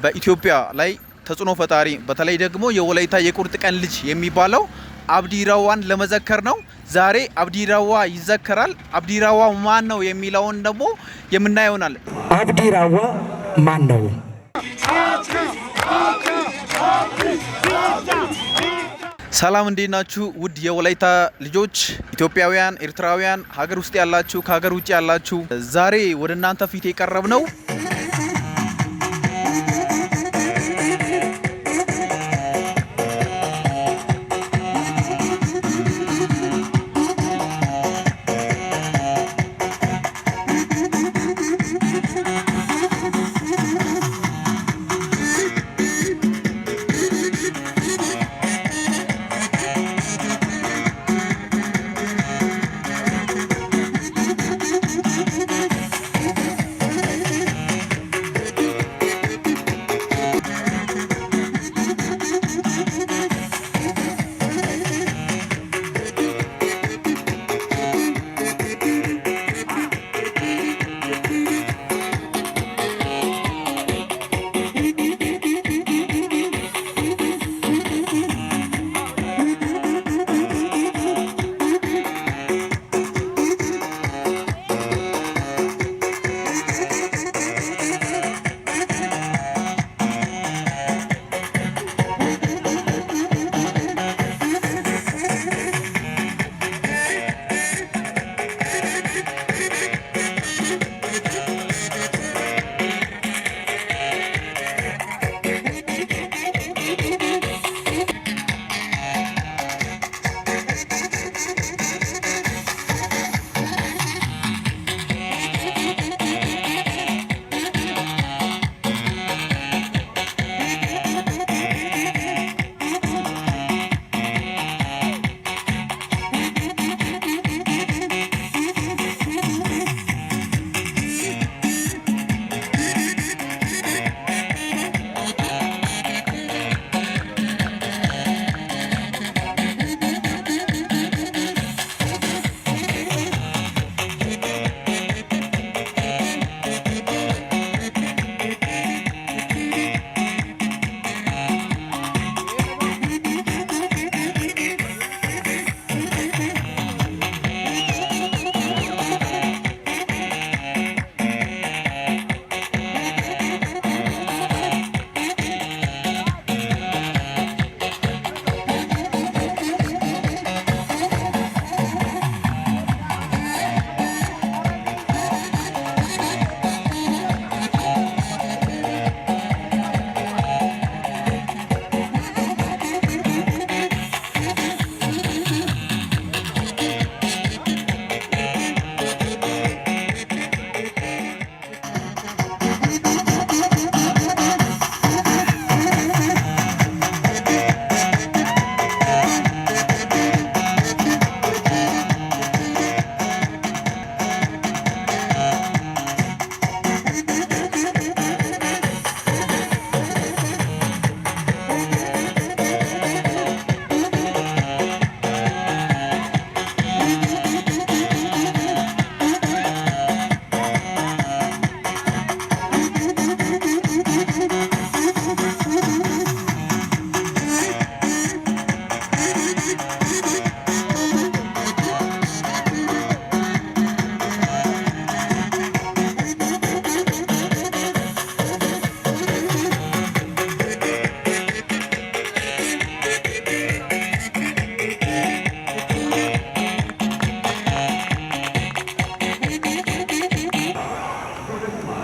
በኢትዮጵያ ላይ ተጽዕኖ ፈጣሪ፣ በተለይ ደግሞ የወላይታ የቁርጥ ቀን ልጅ የሚባለው አብዲ ራዋን ለመዘከር ነው። ዛሬ አብዲ ራዋ ይዘከራል። አብዲ ራዋ ማን ነው የሚለውን ደግሞ የምናየው ይሆናል። አብዲ ራዋ ማን ነው? ሰላም፣ እንዴት ናችሁ? ውድ የወላይታ ልጆች፣ ኢትዮጵያውያን፣ ኤርትራውያን፣ ሀገር ውስጥ ያላችሁ፣ ከሀገር ውጭ ያላችሁ፣ ዛሬ ወደ እናንተ ፊት የቀረብ ነው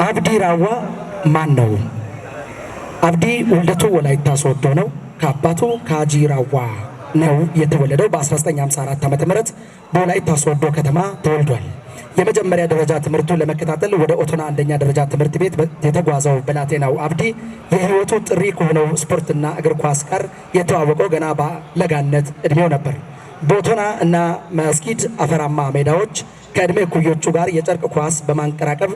አብዲ ራዋ ማን ነው? አብዲ ውልደቱ ወላይታ ሶዶ ነው። ከአባቱ ከአጂ ራዋ ነው የተወለደው። በ1954 ዓ.ም በወላይታ ሶዶ ከተማ ተወልዷል። የመጀመሪያ ደረጃ ትምህርቱን ለመከታተል ወደ ኦቶና አንደኛ ደረጃ ትምህርት ቤት የተጓዘው ብላቴናው አብዲ የሕይወቱ ጥሪ ከሆነው ስፖርትና እግር ኳስ ጋር የተዋወቀው ገና በለጋነት እድሜው ነበር። በኦቶና እና መስጊድ አፈራማ ሜዳዎች ከእድሜ እኩዮቹ ጋር የጨርቅ ኳስ በማንቀራቀብ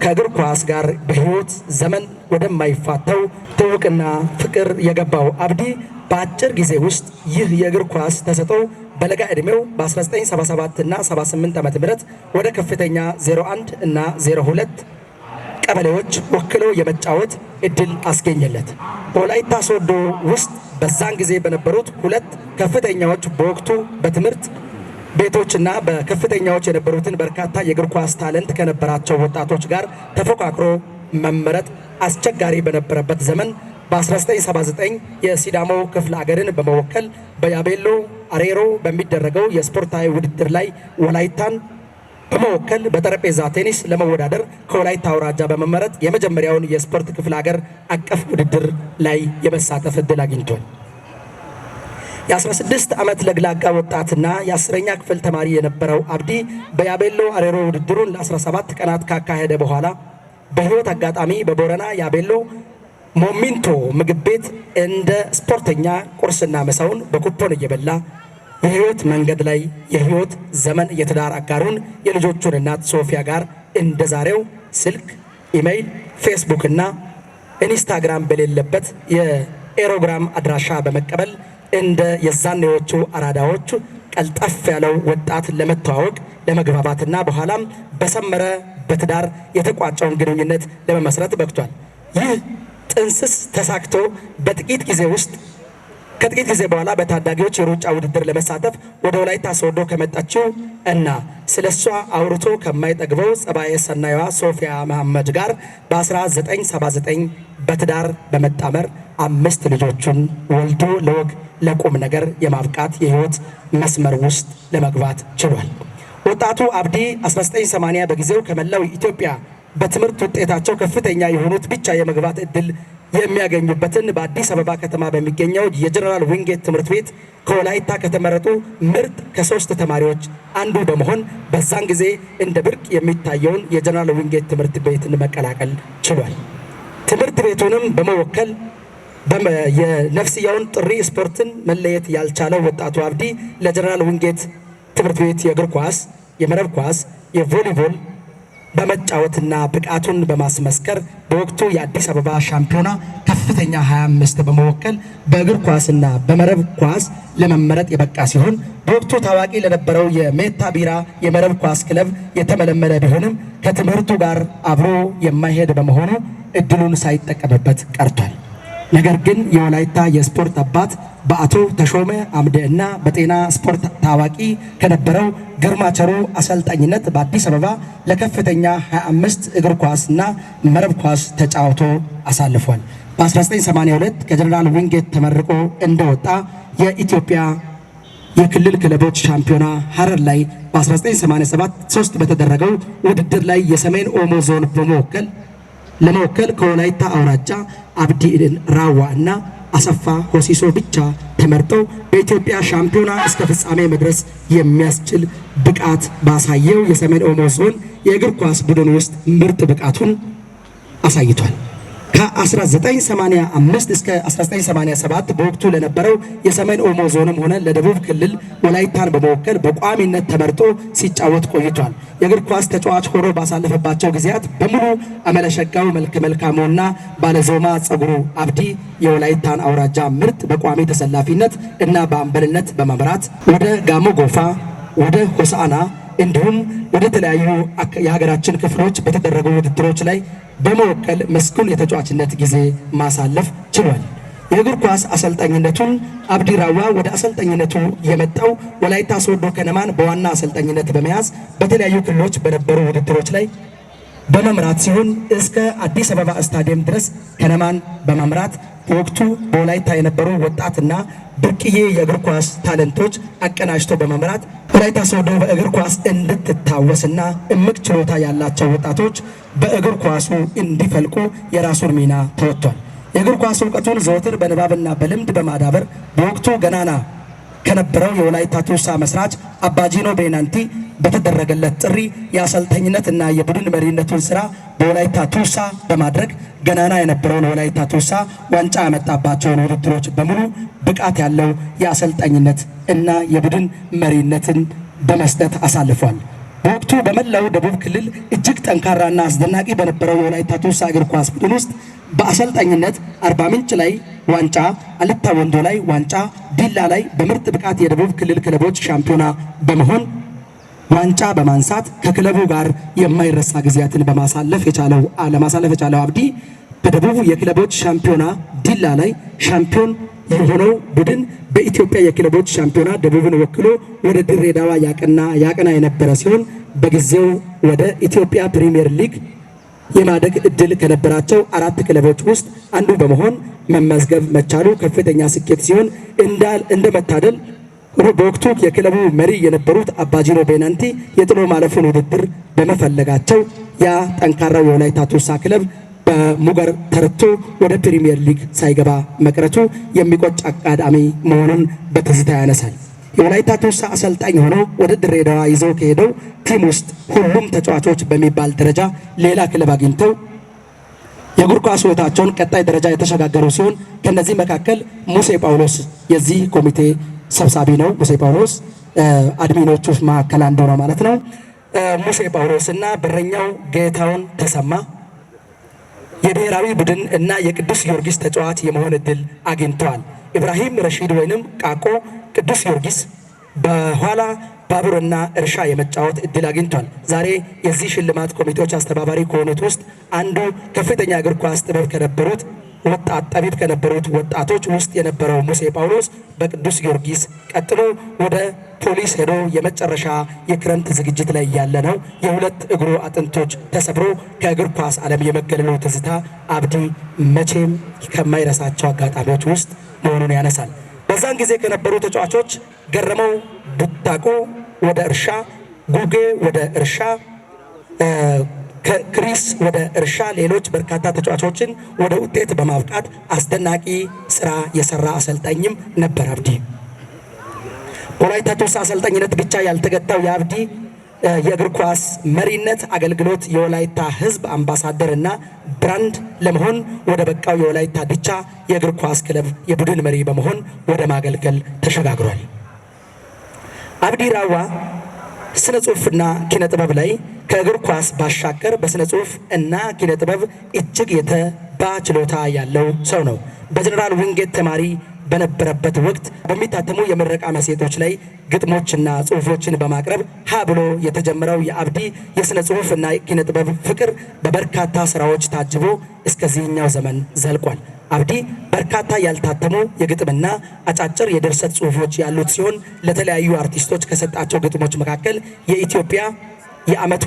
ከእግር ኳስ ጋር በሕይወት ዘመን ወደማይፋተው ትውቅና ፍቅር የገባው አብዲ በአጭር ጊዜ ውስጥ ይህ የእግር ኳስ ተሰጥኦ በለጋ ዕድሜው በ1977 እና 78 ዓ.ም ወደ ከፍተኛ 01 እና 02 ቀበሌዎች ወክሎ የመጫወት እድል አስገኘለት። በወላይታ ሶዶ ውስጥ በዛን ጊዜ በነበሩት ሁለት ከፍተኛዎች በወቅቱ በትምህርት ቤቶችና በከፍተኛዎች የነበሩትን በርካታ የእግር ኳስ talent ከነበራቸው ወጣቶች ጋር ተፎካክሮ መመረጥ አስቸጋሪ በነበረበት ዘመን በ1979 የሲዳሞ ክፍለ ሀገርን በመወከል በያቤሎ አሬሮ በሚደረገው የስፖርታዊ ውድድር ላይ ወላይታን በመወከል በጠረጴዛ ቴኒስ ለመወዳደር ከወላይታ አውራጃ በመመረጥ የመጀመሪያውን የስፖርት ክፍለ ሀገር አቀፍ ውድድር ላይ የመሳተፍ እድል አግኝቷል። የ16 ዓመት ለግላጋ ወጣትና የ10ኛ ክፍል ተማሪ የነበረው አብዲ በያቤሎ አሬሮ ውድድሩን ለ17 ቀናት ካካሄደ በኋላ በህይወት አጋጣሚ በቦረና ያቤሎ ሞሚንቶ ምግብ ቤት እንደ ስፖርተኛ ቁርስና ምሳውን በኩፖን እየበላ የህይወት መንገድ ላይ የህይወት ዘመን የትዳር አጋሩን የልጆቹን እናት ሶፊያ ጋር እንደ ዛሬው ስልክ፣ ኢሜይል፣ ፌስቡክ እና ኢንስታግራም በሌለበት የኤሮግራም አድራሻ በመቀበል እንደ የዛኔዎቹ አራዳዎቹ ቀልጠፍ ያለው ወጣት ለመተዋወቅ፣ ለመግባባትና በኋላም በሰመረ በትዳር የተቋጨውን ግንኙነት ለመመስረት በቅቷል። ይህ ጥንስስ ተሳክቶ በጥቂት ጊዜ ውስጥ ከጥቂት ጊዜ በኋላ በታዳጊዎች የሩጫ ውድድር ለመሳተፍ ወደ ወላይታ ሶዶ ከመጣችው እና ስለ እሷ አውርቶ ከማይጠግበው ጸባየ ሰናይዋ ሶፊያ መሐመድ ጋር በ1979 በትዳር በመጣመር አምስት ልጆቹን ወልዶ ለወግ ለቁም ነገር የማብቃት የህይወት መስመር ውስጥ ለመግባት ችሏል። ወጣቱ አብዲ 1980 በጊዜው ከመላው ኢትዮጵያ በትምህርት ውጤታቸው ከፍተኛ የሆኑት ብቻ የመግባት እድል የሚያገኙበትን በአዲስ አበባ ከተማ በሚገኘው የጀነራል ዊንጌት ትምህርት ቤት ከወላይታ ከተመረጡ ምርጥ ከሶስት ተማሪዎች አንዱ በመሆን በዛን ጊዜ እንደ ብርቅ የሚታየውን የጀነራል ዊንጌት ትምህርት ቤትን መቀላቀል ችሏል። ትምህርት ቤቱንም በመወከል የነፍስያውን ጥሪ ስፖርትን መለየት ያልቻለው ወጣቱ አብዲ ለጀነራል ዊንጌት ትምህርት ቤት የእግር ኳስ፣ የመረብ ኳስ፣ የቮሊቦል በመጫወትና ብቃቱን በማስመስከር በወቅቱ የአዲስ አበባ ሻምፒዮና ከፍተኛ 25 በመወከል በእግር ኳስና በመረብ ኳስ ለመመረጥ የበቃ ሲሆን በወቅቱ ታዋቂ ለነበረው የሜታ ቢራ የመረብ ኳስ ክለብ የተመለመለ ቢሆንም ከትምህርቱ ጋር አብሮ የማይሄድ በመሆኑ እድሉን ሳይጠቀምበት ቀርቷል። ነገር ግን የወላይታ የስፖርት አባት በአቶ ተሾመ አምደ እና በጤና ስፖርት ታዋቂ ከነበረው ግርማቸሩ አሰልጣኝነት በአዲስ አበባ ለከፍተኛ 25 እግር ኳስና መረብ ኳስ ተጫውቶ አሳልፏል። በ1982 ከጀነራል ዊንጌት ተመርቆ እንደወጣ የኢትዮጵያ የክልል ክለቦች ሻምፒዮና ሀረር ላይ በ1987 ሶስት በተደረገው ውድድር ላይ የሰሜን ኦሞ ዞን በመወከል ለመወከል ከወላይታ አውራጃ አብዲ ራዋ እና አሰፋ ሆሲሶ ብቻ ተመርጠው በኢትዮጵያ ሻምፒዮና እስከ ፍጻሜ መድረስ የሚያስችል ብቃት ባሳየው የሰሜን ኦሞ ዞን የእግር ኳስ ቡድን ውስጥ ምርጥ ብቃቱን አሳይቷል። ከ1985 እስከ 1987 በወቅቱ ለነበረው የሰሜን ኦሞ ዞንም ሆነ ለደቡብ ክልል ወላይታን በመወከል በቋሚነት ተመርጦ ሲጫወት ቆይቷል። የእግር ኳስ ተጫዋች ሆኖ ባሳለፈባቸው ጊዜያት በሙሉ አመለሸጋው መልከ መልካሙና ባለዞማ ጸጉሩ አብዲ የወላይታን አውራጃ ምርጥ በቋሚ ተሰላፊነት እና በአምበልነት በመምራት ወደ ጋሞ ጎፋ፣ ወደ ሆሳዕና እንዲሁም ወደ ተለያዩ የሀገራችን ክፍሎች በተደረጉ ውድድሮች ላይ በመወከል ምስጉን የተጫዋችነት ጊዜ ማሳለፍ ችሏል። የእግር ኳስ አሰልጣኝነቱን አብዲ ራዋ ወደ አሰልጣኝነቱ የመጣው ወላይታ ሶዶ ከነማን በዋና አሰልጣኝነት በመያዝ በተለያዩ ክልሎች በነበሩ ውድድሮች ላይ በመምራት ሲሆን እስከ አዲስ አበባ ስታዲየም ድረስ ከነማን በመምራት በወቅቱ በወላይታ የነበሩ ወጣትና ብርቅዬ የእግር ኳስ talent ኦች አቀናጅቶ በመምራት ወላይታ ሶዶ በእግር ኳስ እንድትታወስና እምቅ ችሎታ ያላቸው ወጣቶች በእግር ኳሱ እንዲፈልቁ የራሱን ሚና ተወጥቷል። የእግር ኳስ እውቀቱን ዘወትር በንባብና በልምድ በማዳበር በወቅቱ ገናና ከነበረው የወላይታ ቱሳ መስራች አባጂኖ ቤናንቲ በተደረገለት ጥሪ የአሰልጣኝነት እና የቡድን መሪነቱን ስራ በወላይታ ቱሳ በማድረግ ገናና የነበረውን ወላይታ ቱሳ ዋንጫ ያመጣባቸውን ውድድሮች በሙሉ ብቃት ያለው የአሰልጣኝነት እና የቡድን መሪነትን በመስጠት አሳልፏል። በወቅቱ በመላው ደቡብ ክልል እጅግ ጠንካራና አስደናቂ በነበረው የወላይታ ቱሳ እግር ኳስ ቡድን ውስጥ በአሰልጣኝነት አርባ ምንጭ ላይ ዋንጫ፣ አልታ ወንዶ ላይ ዋንጫ፣ ዲላ ላይ በምርጥ ብቃት የደቡብ ክልል ክለቦች ሻምፒዮና በመሆን ዋንጫ በማንሳት ከክለቡ ጋር የማይረሳ ጊዜያትን በማሳለፍ የቻለው ለማሳለፍ የቻለው አብዲ በደቡብ የክለቦች ሻምፒዮና ዲላ ላይ ሻምፒዮን የሆነው ቡድን በኢትዮጵያ የክለቦች ሻምፒዮና ደቡብን ወክሎ ወደ ድሬዳዋ ያቀና የነበረ ሲሆን፣ በጊዜው ወደ ኢትዮጵያ ፕሪሚየር ሊግ የማደግ እድል ከነበራቸው አራት ክለቦች ውስጥ አንዱ በመሆን መመዝገብ መቻሉ ከፍተኛ ስኬት ሲሆን፣ እንደ መታደል በወቅቱ የክለቡ መሪ የነበሩት አባጂኖ ቤናንቲ የጥሎ ማለፉን ውድድር በመፈለጋቸው ያ ጠንካራው የወላይታ ቱሳ ክለብ በሙገር ተረቶ ወደ ፕሪሚየር ሊግ ሳይገባ መቅረቱ የሚቆጭ አጋጣሚ መሆኑን በትዝታ ያነሳል። የወላይታ ቱሳ አሰልጣኝ ሆነው ወደ ድሬዳዋ ይዘው ከሄደው team ውስጥ ሁሉም ተጫዋቾች በሚባል ደረጃ ሌላ ክለብ አግኝተው የእግር ኳስ ሕይወታቸውን ቀጣይ ደረጃ የተሸጋገሩ ሲሆን፣ ከነዚህ መካከል ሙሴ ጳውሎስ የዚህ ኮሚቴ ሰብሳቢ ነው። ሙሴ ጳውሎስ admin ኦቹ መካከል አንዱ ነው ማለት ነው። ሙሴ ጳውሎስ እና በረኛው ጌታውን ተሰማ የብሔራዊ ቡድን እና የቅዱስ ጊዮርጊስ ተጫዋች የመሆን እድል አግኝተዋል። ኢብራሂም ረሺድ ወይንም ቃቆ ቅዱስ ጊዮርጊስ፣ በኋላ ባቡርና እርሻ የመጫወት እድል አግኝቷል። ዛሬ የዚህ ሽልማት ኮሚቴዎች አስተባባሪ ከሆኑት ውስጥ አንዱ ከፍተኛ እግር ኳስ ጥበብ ከነበሩት ወጣት ጠቢብ ከነበሩት ወጣቶች ውስጥ የነበረው ሙሴ ጳውሎስ በቅዱስ ጊዮርጊስ ቀጥሎ ወደ ፖሊስ ሄዶ የመጨረሻ የክረምት ዝግጅት ላይ ያለ ነው የሁለት እግሩ አጥንቶች ተሰብሮ ከእግር ኳስ ዓለም የመገለሉ ትዝታ አብዲ መቼም ከማይረሳቸው አጋጣሚዎች ውስጥ መሆኑን ያነሳል። በዛን ጊዜ ከነበሩ ተጫዋቾች ገረመው ቡታቆ ወደ እርሻ፣ ጉጌ ወደ እርሻ፣ ክሪስ ወደ እርሻ፣ ሌሎች በርካታ ተጫዋቾችን ወደ ውጤት በማብቃት አስደናቂ ስራ የሰራ አሰልጣኝም ነበር አብዲ። በወላይታ ቱሳ አሰልጣኝነት ብቻ ያልተገታው የአብዲ የእግር ኳስ መሪነት አገልግሎት የወላይታ ሕዝብ አምባሳደር እና brand ለመሆን ወደ በቃው የወላይታ ዲቻ የእግር ኳስ ክለብ የቡድን መሪ በመሆን ወደ ማገልገል ተሸጋግሯል። አብዲ ራዋ ስነ ጽሁፍና ኪነ ጥበብ ላይ ከእግር ኳስ ባሻገር በስነ ጽሁፍ እና ኪነ ጥበብ እጅግ የተባ ችሎታ ያለው ሰው ነው። በጀነራል ዊንጌት ተማሪ በነበረበት ወቅት በሚታተሙ የምረቃ መጽሔቶች ላይ ግጥሞችና ጽሁፎችን በማቅረብ ሀ ብሎ የተጀመረው የአብዲ የስነ ጽሁፍ እና ኪነ ጥበብ ፍቅር በበርካታ ስራዎች ታጅቦ እስከዚህኛው ዘመን ዘልቋል። አብዲ በርካታ ያልታተሙ የግጥምና አጫጭር የድርሰት ጽሁፎች ያሉት ሲሆን፣ ለተለያዩ አርቲስቶች ከሰጣቸው ግጥሞች መካከል የኢትዮጵያ የዓመቱ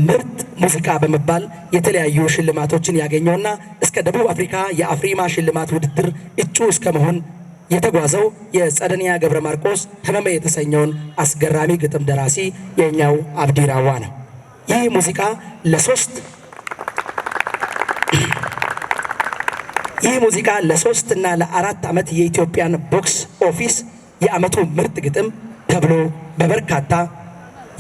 ምርጥ ሙዚቃ በመባል የተለያዩ ሽልማቶችን ያገኘውና እስከ ደቡብ አፍሪካ የአፍሪማ ሽልማት ውድድር እጩ እስከ መሆን የተጓዘው የጸደንያ ገብረ ማርቆስ ህመሜ የተሰኘውን አስገራሚ ግጥም ደራሲ የኛው አብዲ ራዋ ነው። ይህ ሙዚቃ ለሶስት ይህ ሙዚቃ ለ3 እና ለ4 ዓመት የኢትዮጵያን box office የዓመቱ ምርጥ ግጥም ተብሎ በበርካታ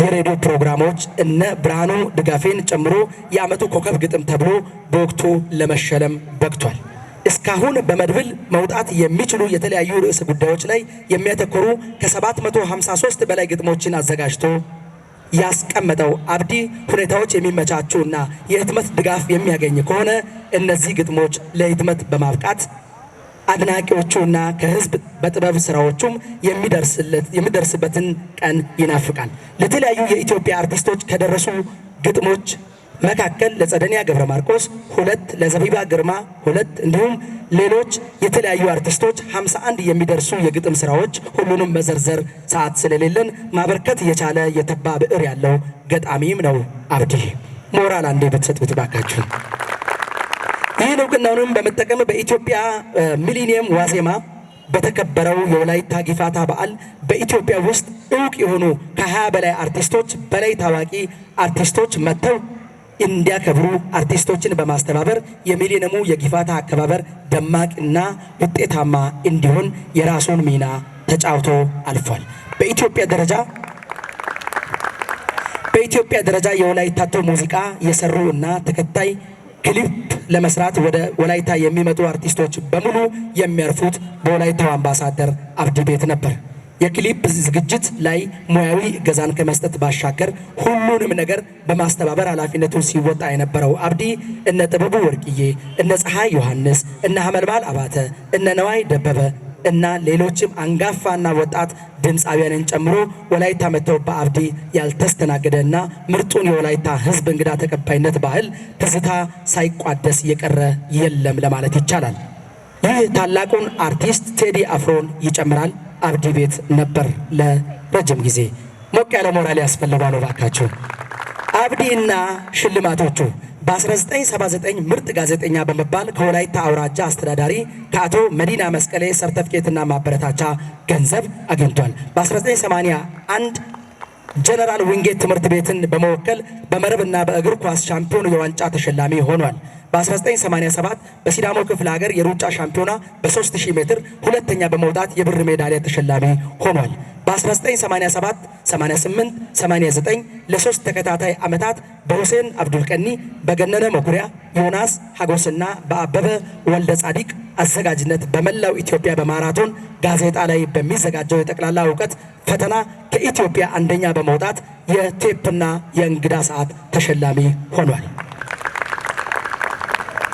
የሬዲዮ ፕሮግራሞች እነ ብርሃኑ ድጋፌን ጨምሮ የዓመቱ ኮከብ ግጥም ተብሎ በወቅቱ ለመሸለም በቅቷል። እስካሁን በመድብል መውጣት የሚችሉ የተለያዩ ርዕሰ ጉዳዮች ላይ የሚያተኩሩ ከ753 በላይ ግጥሞችን አዘጋጅቶ ያስቀመጠው አብዲ ሁኔታዎች የሚመቻቹ እና የህትመት ድጋፍ የሚያገኝ ከሆነ እነዚህ ግጥሞች ለህትመት በማብቃት አድናቂዎቹ እና ከህዝብ በጥበብ ስራዎቹም የሚደርስበትን ቀን ይናፍቃል። ለተለያዩ የኢትዮጵያ አርቲስቶች ከደረሱ ግጥሞች መካከል ለጸደኒያ ገብረ ማርቆስ ሁለት፣ ለዘቢባ ግርማ ሁለት፣ እንዲሁም ሌሎች የተለያዩ አርቲስቶች 51 የሚደርሱ የግጥም ስራዎች ሁሉንም መዘርዘር ሰዓት ስለሌለን ማበርከት የቻለ የተባ ብዕር ያለው ገጣሚም ነው አብዲ። ሞራል አንዴ ብትሰጡት ባካችሁ። ይህን እውቅናውንም በመጠቀም በኢትዮጵያ ሚሊኒየም ዋዜማ በተከበረው የወላይታ ጊፋታ በዓል በኢትዮጵያ ውስጥ እውቅ የሆኑ ከ20 በላይ አርቲስቶች በላይ ታዋቂ አርቲስቶች መጥተው እንዲያከብሩ አርቲስቶችን በማስተባበር የሚሊኒየሙ የጊፋታ አከባበር ደማቅና ውጤታማ እንዲሆን የራሱን ሚና ተጫውቶ አልፏል። በኢትዮጵያ ደረጃ የወላይታቶ ሙዚቃ የሰሩ እና ተከታይ ክሊፕ ለመስራት ወደ ወላይታ የሚመጡ አርቲስቶች በሙሉ የሚያርፉት በወላይታው አምባሳደር አብዲ ቤት ነበር። የክሊፕ ዝግጅት ላይ ሙያዊ እገዛን ከመስጠት ባሻገር ሁሉንም ነገር በማስተባበር ኃላፊነቱን ሲወጣ የነበረው አብዲ እነ ጥበቡ ወርቅዬ፣ እነ ፀሐይ ዮሐንስ፣ እነ ሀመልማል አባተ፣ እነ ነዋይ ደበበ እና ሌሎችም አንጋፋና ወጣት ድምፃውያንን ጨምሮ ወላይታ መጥተው በአብዲ ያልተስተናገደ እና ምርጡን የወላይታ ሕዝብ እንግዳ ተቀባይነት ባህል ትዝታ ሳይቋደስ የቀረ የለም ለማለት ይቻላል። ይህ ታላቁን አርቲስት ቴዲ አፍሮን ይጨምራል። አብዲ ቤት ነበር ለረጅም ጊዜ። ሞቅ ያለ ሞራል ያስፈልጋል እባካችሁ። አብዲ እና ሽልማቶቹ በ1979 ምርጥ ጋዜጠኛ በመባል ከወላይታ አውራጃ አስተዳዳሪ ከአቶ መዲና መስቀሌ ሰርተፍኬትና ማበረታቻ ገንዘብ አግኝቷል። በ1981 ጀነራል ዊንጌት ትምህርት ቤትን በመወከል በመረብና በእግር ኳስ ሻምፒዮን የዋንጫ ተሸላሚ ሆኗል። በ1987 በሲዳሞ ክፍለ ሀገር የሩጫ ሻምፒዮና በ3000 ሜትር ሁለተኛ በመውጣት የብር ሜዳሊያ ተሸላሚ ሆኗል። በ1987፣ 88፣ 89 ለሶስት ተከታታይ ዓመታት በሁሴን አብዱልቀኒ፣ በገነነ መኩሪያ፣ ዮናስ ሀጎስና በአበበ ወልደ ጻዲቅ አዘጋጅነት በመላው ኢትዮጵያ በማራቶን ጋዜጣ ላይ በሚዘጋጀው የጠቅላላ እውቀት ፈተና ከኢትዮጵያ አንደኛ በመውጣት የቴፕና የእንግዳ ሰዓት ተሸላሚ ሆኗል።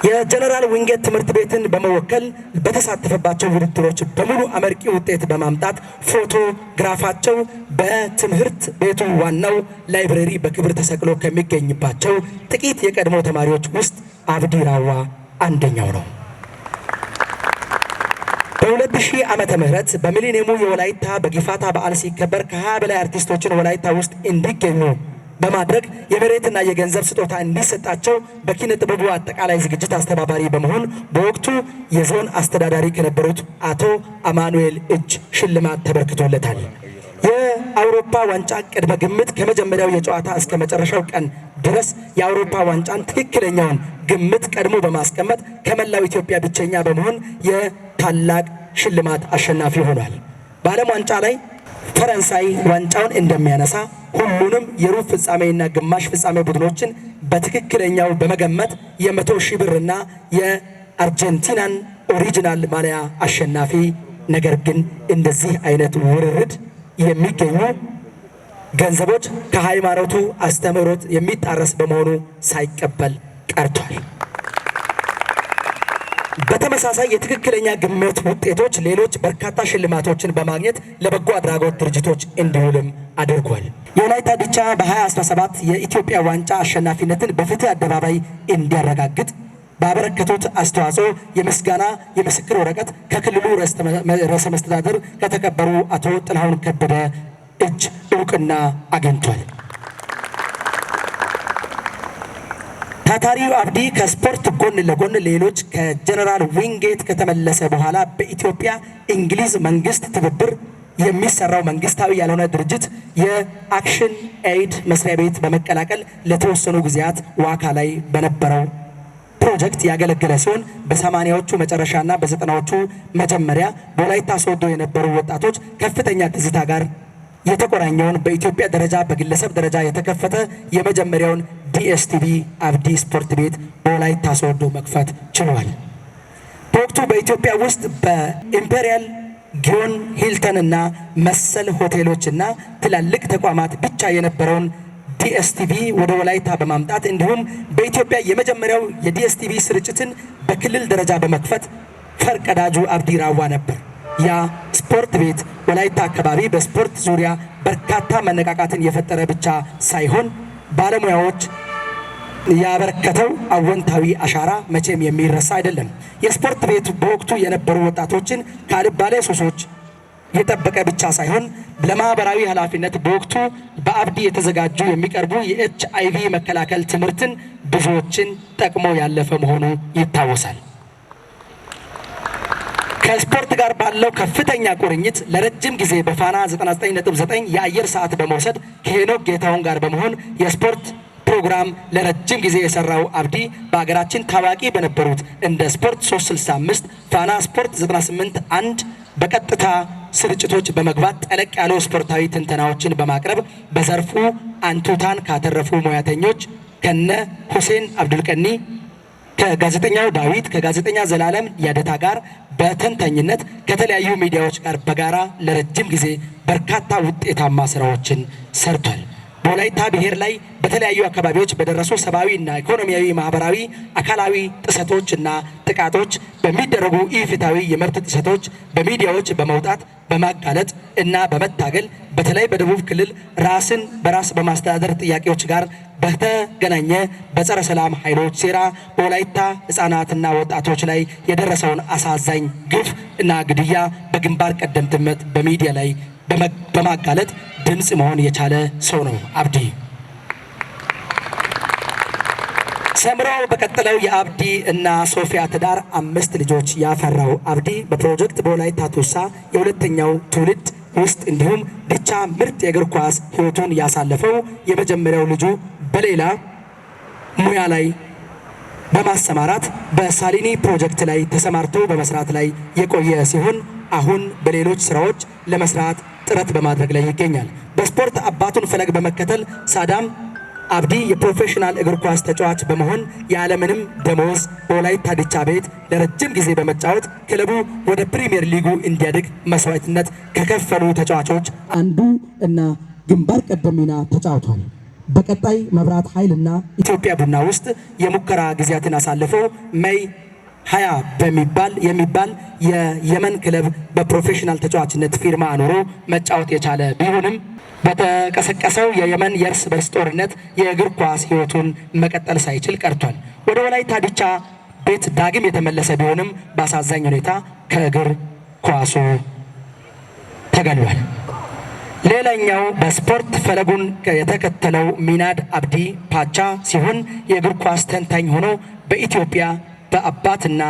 የጀነራል ዊንጌት ትምህርት ቤትን በመወከል በተሳተፈባቸው ውድድሮች በሙሉ አመርቂ ውጤት በማምጣት ፎቶግራፋቸው በትምህርት ቤቱ ዋናው library በክብር ተሰቅሎ ከሚገኝባቸው ጥቂት የቀድሞ ተማሪዎች ውስጥ አብዲ ራዋ አንደኛው ነው። በ2000 ዓመተ ምህረት በሚሊኒየሙ የወላይታ በጊፋታ በዓል ሲከበር ከ20 በላይ አርቲስቶችን ወላይታ ውስጥ እንዲገኙ በማድረግ የመሬትና የገንዘብ ስጦታ እንዲሰጣቸው በኪነ ጥበቡ አጠቃላይ ዝግጅት አስተባባሪ በመሆን በወቅቱ የዞን አስተዳዳሪ ከነበሩት አቶ አማኑኤል እጅ ሽልማት ተበርክቶለታል። የአውሮፓ ዋንጫ ቅድመ ግምት ከመጀመሪያው የጨዋታ እስከ መጨረሻው ቀን ድረስ የአውሮፓ ዋንጫን ትክክለኛውን ግምት ቀድሞ በማስቀመጥ ከመላው ኢትዮጵያ ብቸኛ በመሆን የታላቅ ሽልማት አሸናፊ ሆኗል። በዓለም ዋንጫ ላይ ፈረንሳይ ዋንጫውን እንደሚያነሳ ሁሉንም የሩብ ፍጻሜና ግማሽ ፍጻሜ ቡድኖችን በትክክለኛው በመገመት የ100,000 ብርና የአርጀንቲናን original ማሊያ አሸናፊ። ነገር ግን እንደዚህ አይነት ውርርድ የሚገኙ ገንዘቦች ከሃይማኖቱ አስተምህሮት የሚጣረስ በመሆኑ ሳይቀበል ቀርቷል። በተመሳሳይ የትክክለኛ ግምት ውጤቶች ሌሎች በርካታ ሽልማቶችን በማግኘት ለበጎ አድራጎት ድርጅቶች እንዲውልም አድርጓል። የወላይታ ዲቻ በ2017 የኢትዮጵያ ዋንጫ አሸናፊነትን በፍትህ አደባባይ እንዲያረጋግጥ ባበረከቱት አስተዋጽኦ የምስጋና የምስክር ወረቀት ከክልሉ ርዕሰ መስተዳድር ከተከበሩ አቶ ጥላሁን ከበደ እጅ እውቅና አግኝቷል። ታታሪው አብዲ ከስፖርት ጎን ለጎን ሌሎች ከጀነራል ዊንጌት ከተመለሰ በኋላ በኢትዮጵያ እንግሊዝ መንግስት ትብብር የሚሰራው መንግስታዊ ያልሆነ ድርጅት የአክሽን ኤይድ መስሪያ ቤት በመቀላቀል ለተወሰኑ ጊዜያት ዋካ ላይ በነበረው ፕሮጀክት ያገለገለ ሲሆን፣ በ80ዎቹ መጨረሻና በ90ዎቹ መጀመሪያ በወላይታ ሶዶ የነበሩ ወጣቶች ከፍተኛ ትዝታ ጋር የተቆራኘውን በኢትዮጵያ ደረጃ በግለሰብ ደረጃ የተከፈተ የመጀመሪያውን ዲኤስቲቪ አብዲ ስፖርት ቤት በወላይታ ሶዶ መክፈት ችሏል። በወቅቱ በኢትዮጵያ ውስጥ በኢምፔሪያል ጊዮን፣ ሂልተን እና መሰል ሆቴሎች እና ትላልቅ ተቋማት ብቻ የነበረውን ዲኤስቲቪ ወደ ወላይታ በማምጣት እንዲሁም በኢትዮጵያ የመጀመሪያው የዲኤስቲቪ ስርጭትን በክልል ደረጃ በመክፈት ፈርቀዳጁ አብዲ ራዋ ነበር። ያ ስፖርት ቤት ወላይታ አካባቢ በስፖርት ዙሪያ በርካታ መነቃቃትን የፈጠረ ብቻ ሳይሆን ባለሙያዎች ያበረከተው አወንታዊ አሻራ መቼም የሚረሳ አይደለም። የስፖርት ቤቱ በወቅቱ የነበሩ ወጣቶችን ከአልባሌ ሱሶች የጠበቀ ብቻ ሳይሆን ለማህበራዊ ኃላፊነት በወቅቱ በአብዲ የተዘጋጁ የሚቀርቡ የኤችአይቪ መከላከል ትምህርትን ብዙዎችን ጠቅሞ ያለፈ መሆኑ ይታወሳል። ከስፖርት ጋር ባለው ከፍተኛ ቁርኝት ለረጅም ጊዜ በፋና 99.9 የአየር ሰዓት በመውሰድ ከሄኖክ ጌታሁን ጋር በመሆን የስፖርት ፕሮግራም ለረጅም ጊዜ የሰራው አብዲ በሀገራችን ታዋቂ በነበሩት እንደ ስፖርት 365፣ ፋና ስፖርት 98 1 በቀጥታ ስርጭቶች በመግባት ጠለቅ ያሉ ስፖርታዊ ትንተናዎችን በማቅረብ በዘርፉ አንቱታን ካተረፉ ሙያተኞች ከነ ሁሴን አብዱልቀኒ፣ ከጋዜጠኛው ዳዊት፣ ከጋዜጠኛ ዘላለም ያደታ ጋር በተንታኝነት ከተለያዩ ሚዲያዎች ጋር በጋራ ለረጅም ጊዜ በርካታ ውጤታማ ስራዎችን ሰርቷል። በወላይታ ብሔር ላይ በተለያዩ አካባቢዎች በደረሱ ሰብአዊና ኢኮኖሚያዊ፣ ማህበራዊ፣ አካላዊ ጥሰቶች እና ጥቃቶች፣ በሚደረጉ ኢፍትሐዊ የመብት ጥሰቶች በሚዲያዎች በመውጣት በማጋለጥ እና በመታገል፣ በተለይ በደቡብ ክልል ራስን በራስ በማስተዳደር ጥያቄዎች ጋር በተገናኘ በጸረ ሰላም ኃይሎች ሴራ በወላይታ ሕፃናትና ወጣቶች ላይ የደረሰውን አሳዛኝ ግፍ እና ግድያ በግንባር ቀደምትነት በሚዲያ ላይ በማጋለጥ ድምፅ መሆን የቻለ ሰው ነው አብዲ። ሰምሮ በቀጠለው የአብዲ እና ሶፊያ ትዳር አምስት ልጆች ያፈራው አብዲ በፕሮጀክት በወላይታ ቱሳ የሁለተኛው ትውልድ ውስጥ እንዲሁም ዲቻ ምርጥ የእግር ኳስ ሕይወቱን ያሳለፈው የመጀመሪያው ልጁ በሌላ ሙያ ላይ በማሰማራት በሳሊኒ ፕሮጀክት ላይ ተሰማርቶ በመስራት ላይ የቆየ ሲሆን አሁን በሌሎች ስራዎች ለመስራት ጥረት በማድረግ ላይ ይገኛል። በስፖርት አባቱን ፈለግ በመከተል ሳዳም አብዲ የፕሮፌሽናል እግር ኳስ ተጫዋች በመሆን ያለምንም ደመወዝ በወላይታ ዲቻ ቤት ለረጅም ጊዜ በመጫወት ክለቡ ወደ ፕሪሚየር ሊጉ እንዲያድግ መስዋዕትነት ከከፈሉ ተጫዋቾች አንዱ እና ግንባር ቀደም ሚና ተጫውቷል። በቀጣይ መብራት ኃይልና ኢትዮጵያ ቡና ውስጥ የሙከራ ጊዜያትን አሳልፎ ሜይ 20 በሚባል የሚባል የየመን ክለብ በፕሮፌሽናል ተጫዋችነት ፊርማ አኑሮ መጫወት የቻለ ቢሆንም በተቀሰቀሰው የየመን የእርስ በርስ ጦርነት የእግር ኳስ ሕይወቱን መቀጠል ሳይችል ቀርቷል። ወደ ወላይታ ዲቻ ቤት ዳግም የተመለሰ ቢሆንም በአሳዛኝ ሁኔታ ከእግር ኳሱ ተገሏል። ሌላኛው በስፖርት ፈለጉን የተከተለው ሚናድ አብዲ ፓቻ ሲሆን የእግር ኳስ ተንታኝ ሆኖ በኢትዮጵያ በአባትና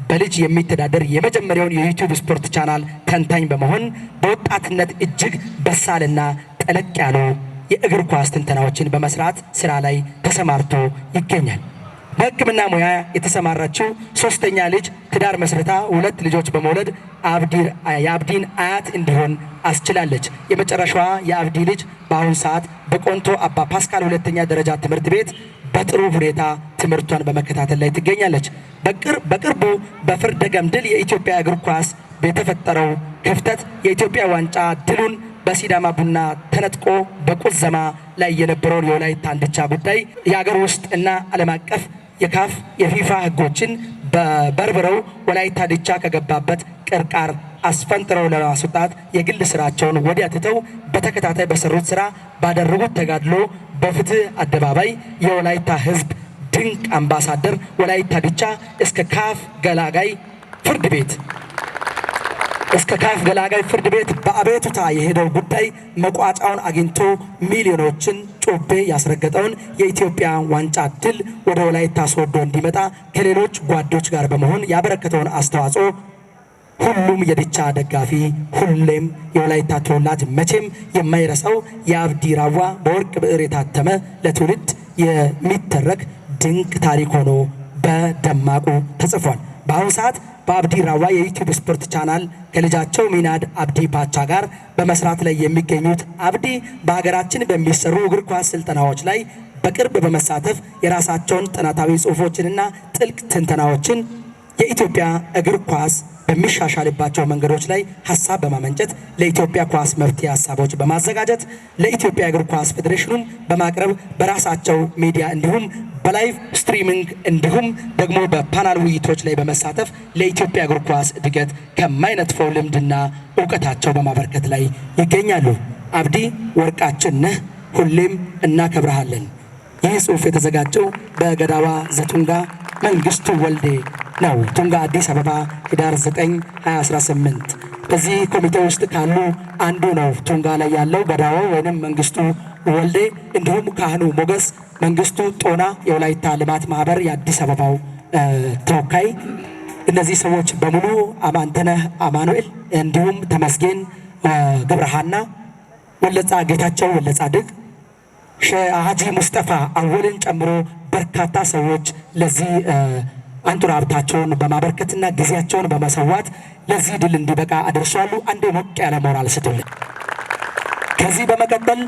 በልጅ የሚተዳደር የመጀመሪያውን የዩቲዩብ ስፖርት ቻናል ተንታኝ በመሆን በወጣትነት እጅግ በሳልና ጠለቅ ያሉ የእግር ኳስ ትንተናዎችን በመስራት ስራ ላይ ተሰማርቶ ይገኛል። በሕክምና ሙያ የተሰማራችው ሶስተኛ ልጅ ትዳር መስርታ ሁለት ልጆች በመውለድ የአብዲን አያት እንዲሆን አስችላለች። የመጨረሻዋ የአብዲ ልጅ በአሁኑ ሰዓት በቆንቶ አባ ፓስካል ሁለተኛ ደረጃ ትምህርት ቤት በጥሩ ሁኔታ ትምህርቷን በመከታተል ላይ ትገኛለች። በቅርቡ በፍርደ ገምድል የኢትዮጵያ እግር ኳስ የተፈጠረው ክፍተት የኢትዮጵያ ዋንጫ ድሉን በሲዳማ ቡና ተነጥቆ በቁዘማ ላይ የነበረውን የወላይታ ዲቻ ጉዳይ የአገር ውስጥ እና ዓለም አቀፍ የካፍ የፊፋ ሕጎችን በርብረው ወላይታ ዲቻ ከገባበት ቅርቃር አስፈንጥረው ለማስወጣት የግል ስራቸውን ወዲያ ትተው በተከታታይ በሰሩት ስራ ባደረጉት ተጋድሎ በፍትህ አደባባይ የወላይታ ሕዝብ ድንቅ አምባሳደር ወላይታ ዲቻ እስከ ካፍ ገላጋይ ፍርድ ቤት በአቤቱታ የሄደው ጉዳይ መቋጫውን አግኝቶ ሚሊዮኖችን ጮቤ ያስረገጠውን የኢትዮጵያ ዋንጫ ድል ወደ ወላይታ ሶዶ እንዲመጣ ከሌሎች ጓዶች ጋር በመሆን ያበረከተውን አስተዋጽኦ ሁሉም የዲቻ ደጋፊ፣ ሁሌም የወላይታ ተወላጅ መቼም የማይረሳው የአብዲ ራዋ በወርቅ ብዕር የታተመ ለትውልድ የሚተረክ ድንቅ ታሪክ ሆኖ በደማቁ ተጽፏል። በአሁኑ ሰዓት በአብዲ ራዋ የዩቲዩብ ስፖርት ቻናል ከልጃቸው ሚናድ አብዲ ፓቻ ጋር በመስራት ላይ የሚገኙት አብዲ በሀገራችን በሚሰሩ እግር ኳስ ስልጠናዎች ላይ በቅርብ በመሳተፍ የራሳቸውን ጥናታዊ ጽሑፎችንና ጥልቅ ትንተናዎችን የኢትዮጵያ እግር ኳስ በሚሻሻልባቸው መንገዶች ላይ ሀሳብ በማመንጨት፣ ለኢትዮጵያ ኳስ መፍትሄ ሀሳቦች በማዘጋጀት፣ ለኢትዮጵያ እግር ኳስ ፌዴሬሽኑም በማቅረብ፣ በራሳቸው ሚዲያ እንዲሁም በ live streaming እንዲሁም ደግሞ በፓናል ውይይቶች ላይ በመሳተፍ ለኢትዮጵያ እግር ኳስ እድገት ከማይነጥፈው ልምድና እውቀታቸው በማበርከት ላይ ይገኛሉ። አብዲ ወርቃችን ነህ፣ ሁሌም እናከብረሃለን። ይህ ጽሑፍ የተዘጋጀው በገዳዋ ዘቱንጋ መንግስቱ ወልዴ ነው። ቱንጋ፣ አዲስ አበባ፣ ህዳር 9 2018። በዚህ ኮሚቴ ውስጥ ካሉ አንዱ ነው። ቱንጋ ላይ ያለው ገዳዋ ወይንም መንግስቱ ወልዴ እንዲሁም ካህኑ ሞገስ መንግስቱ ጦና የወላይታ ልማት ማህበር የአዲስ አበባው ተወካይ፣ እነዚህ ሰዎች በሙሉ አማንተነህ አማኑኤል እንዲሁም ተመስገን ገብረሃና ወለጻ ጌታቸው ወለጻድቅ ሀጂ ሙስጠፋ አወልን ጨምሮ በርካታ ሰዎች ለዚህ አንጡራ ሀብታቸውን በማበርከትና ጊዜያቸውን በመሰዋት ለዚህ ድል እንዲበቃ አድርሰዋል። አንዴ ሞቅ ያለ ሞራል ስጡልን። ከዚህ በመቀጠል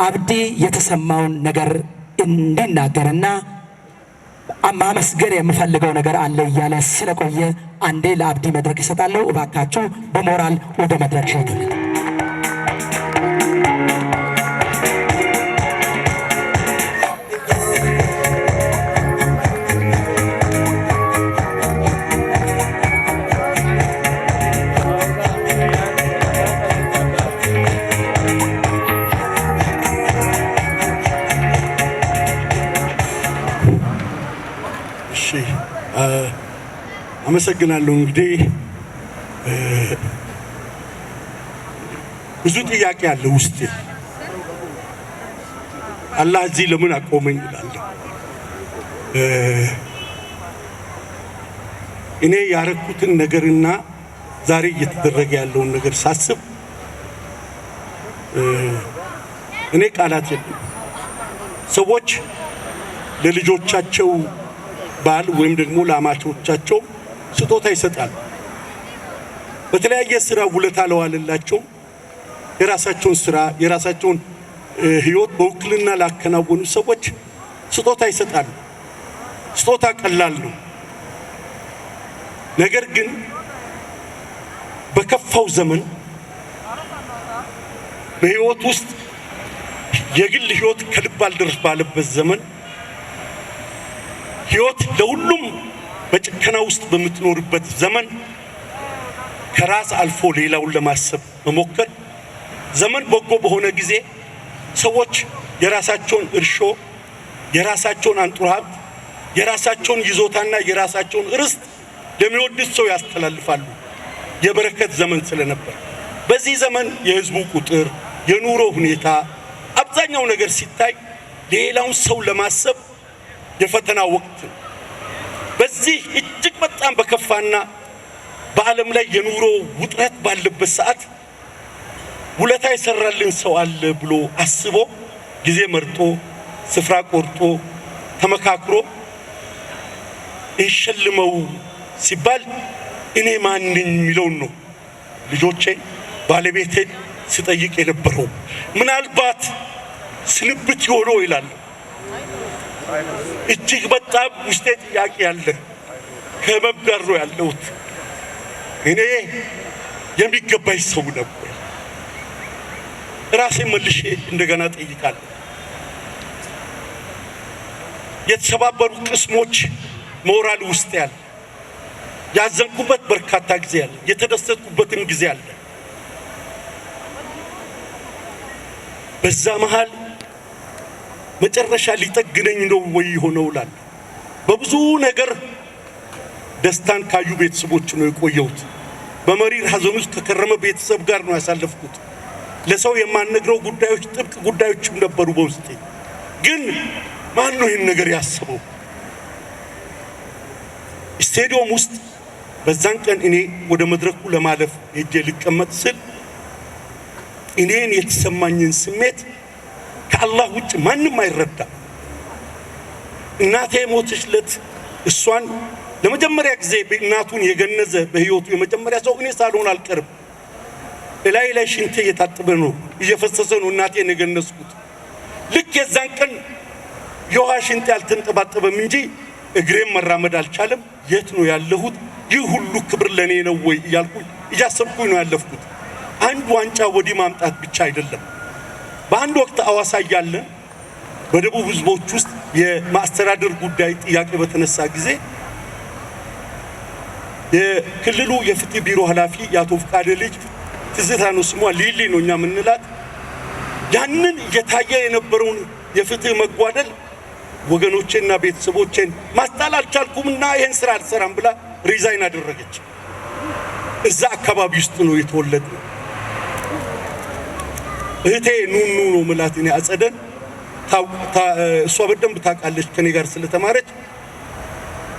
አብዲ የተሰማውን ነገር እንዲናገርና ማመስገን የምፈልገው ነገር አለ እያለ ስለቆየ አንዴ ለአብዲ መድረክ ይሰጣለሁ። እባካችሁ በሞራል ወደ መድረክ ሸኙልን። አመሰግናለሁ። እንግዲህ ብዙ ጥያቄ አለ ውስጤ። አላህ እዚህ ለምን አቆመኝ እላለሁ። እኔ ያረኩትን ነገርና ዛሬ እየተደረገ ያለውን ነገር ሳስብ እኔ ቃላት የለም። ሰዎች ለልጆቻቸው ባል ወይም ደግሞ ለአማቾቻቸው ስጦታ ይሰጣሉ። በተለያየ ስራ ውለታ ለዋለላቸው፣ የራሳቸውን ስራ የራሳቸውን ህይወት በውክልና ላከናወኑ ሰዎች ስጦታ ይሰጣሉ። ስጦታ ቀላል ነው። ነገር ግን በከፋው ዘመን፣ በህይወት ውስጥ የግል ህይወት ከልብ አልደርስ ባለበት ዘመን፣ ህይወት ለሁሉም በጭከና ውስጥ በምትኖርበት ዘመን፣ ከራስ አልፎ ሌላውን ለማሰብ መሞከር፣ ዘመን በጎ በሆነ ጊዜ ሰዎች የራሳቸውን እርሾ፣ የራሳቸውን አንጡራ ሀብት፣ የራሳቸውን ይዞታና የራሳቸውን ርስት ለሚወዱት ሰው ያስተላልፋሉ። የበረከት ዘመን ስለነበር በዚህ ዘመን የህዝቡ ቁጥር፣ የኑሮ ሁኔታ፣ አብዛኛው ነገር ሲታይ ሌላውን ሰው ለማሰብ የፈተና ወቅት ነው። በዚህ እጅግ በጣም በከፋና በዓለም ላይ የኑሮ ውጥረት ባለበት ሰዓት ውለታ የሰራልን ሰው አለ ብሎ አስቦ፣ ጊዜ መርጦ፣ ስፍራ ቆርጦ፣ ተመካክሮ እንሸልመው ሲባል እኔ ማን ነኝ የሚለውን ነው ልጆቼ ባለቤቴን ስጠይቅ የነበረው። ምናልባት ስንብት ይሆነው ይላል። እጅግ በጣም ውስጤ ጥያቄ ያለ ከህመም ጋር ነው ያለሁት። እኔ የሚገባኝ ሰው ነበር። ራሴን መልሼ እንደገና ጠይቃለሁ። የተሰባበሩ ቅስሞች ሞራል ውስጥ ያለ፣ ያዘንኩበት በርካታ ጊዜ አለ፣ የተደሰትኩበትም ጊዜ አለ። በዛ መሃል መጨረሻ ሊጠግነኝ ነው ወይ ሆነው እላለሁ። በብዙ ነገር ደስታን ካዩ ቤተሰቦች ነው የቆየሁት። በመሪር ሐዘን ውስጥ ከከረመ ቤተሰብ ጋር ነው ያሳለፍኩት። ለሰው የማልነግረው ጉዳዮች፣ ጥብቅ ጉዳዮችም ነበሩ በውስጤ። ግን ማን ነው ይህን ነገር ያሰበው? ስቴዲየም ውስጥ በዛን ቀን እኔ ወደ መድረኩ ለማለፍ ሄጄ ልቀመጥ ስል እኔን የተሰማኝን ስሜት ከአላህ ውጭ ማንም አይረዳም። እናቴ የሞተችለት እሷን ለመጀመሪያ ጊዜ እናቱን የገነዘ በህይወቱ የመጀመሪያ ሰው እኔ ሳልሆን አልቀርም። እላይ ላይ ሽንቴ እየታጠበ ነው፣ እየፈሰሰ ነው እናቴን የገነዝኩት። ልክ የዛን ቀን የውሃ ሽንቴ አልተንጠባጠበም እንጂ እግሬም መራመድ አልቻለም። የት ነው ያለሁት? ይህ ሁሉ ክብር ለእኔ ነው ወይ እያልኩኝ እያሰብኩኝ ነው ያለፍኩት። አንድ ዋንጫ ወዲህ ማምጣት ብቻ አይደለም። በአንድ ወቅት አዋሳ እያለን በደቡብ ህዝቦች ውስጥ የማስተዳደር ጉዳይ ጥያቄ በተነሳ ጊዜ የክልሉ የፍትህ ቢሮ ኃላፊ የአቶ ፍቃደ ልጅ ትዝታ ነው ስሟ፣ ሊሊ ነው እኛ የምንላት። ያንን እየታየ የነበረውን የፍትህ መጓደል ወገኖቼና ቤተሰቦቼን ማስጣል አልቻልኩምና ይህን ስራ አልሰራም ብላ resign አደረገች። እዛ አካባቢ ውስጥ ነው የተወለድነው። እህቴ ኑኑ ነው ምላት እኔ አጸደን፣ እሷ በደንብ ታውቃለች ከኔ ጋር ስለተማረች።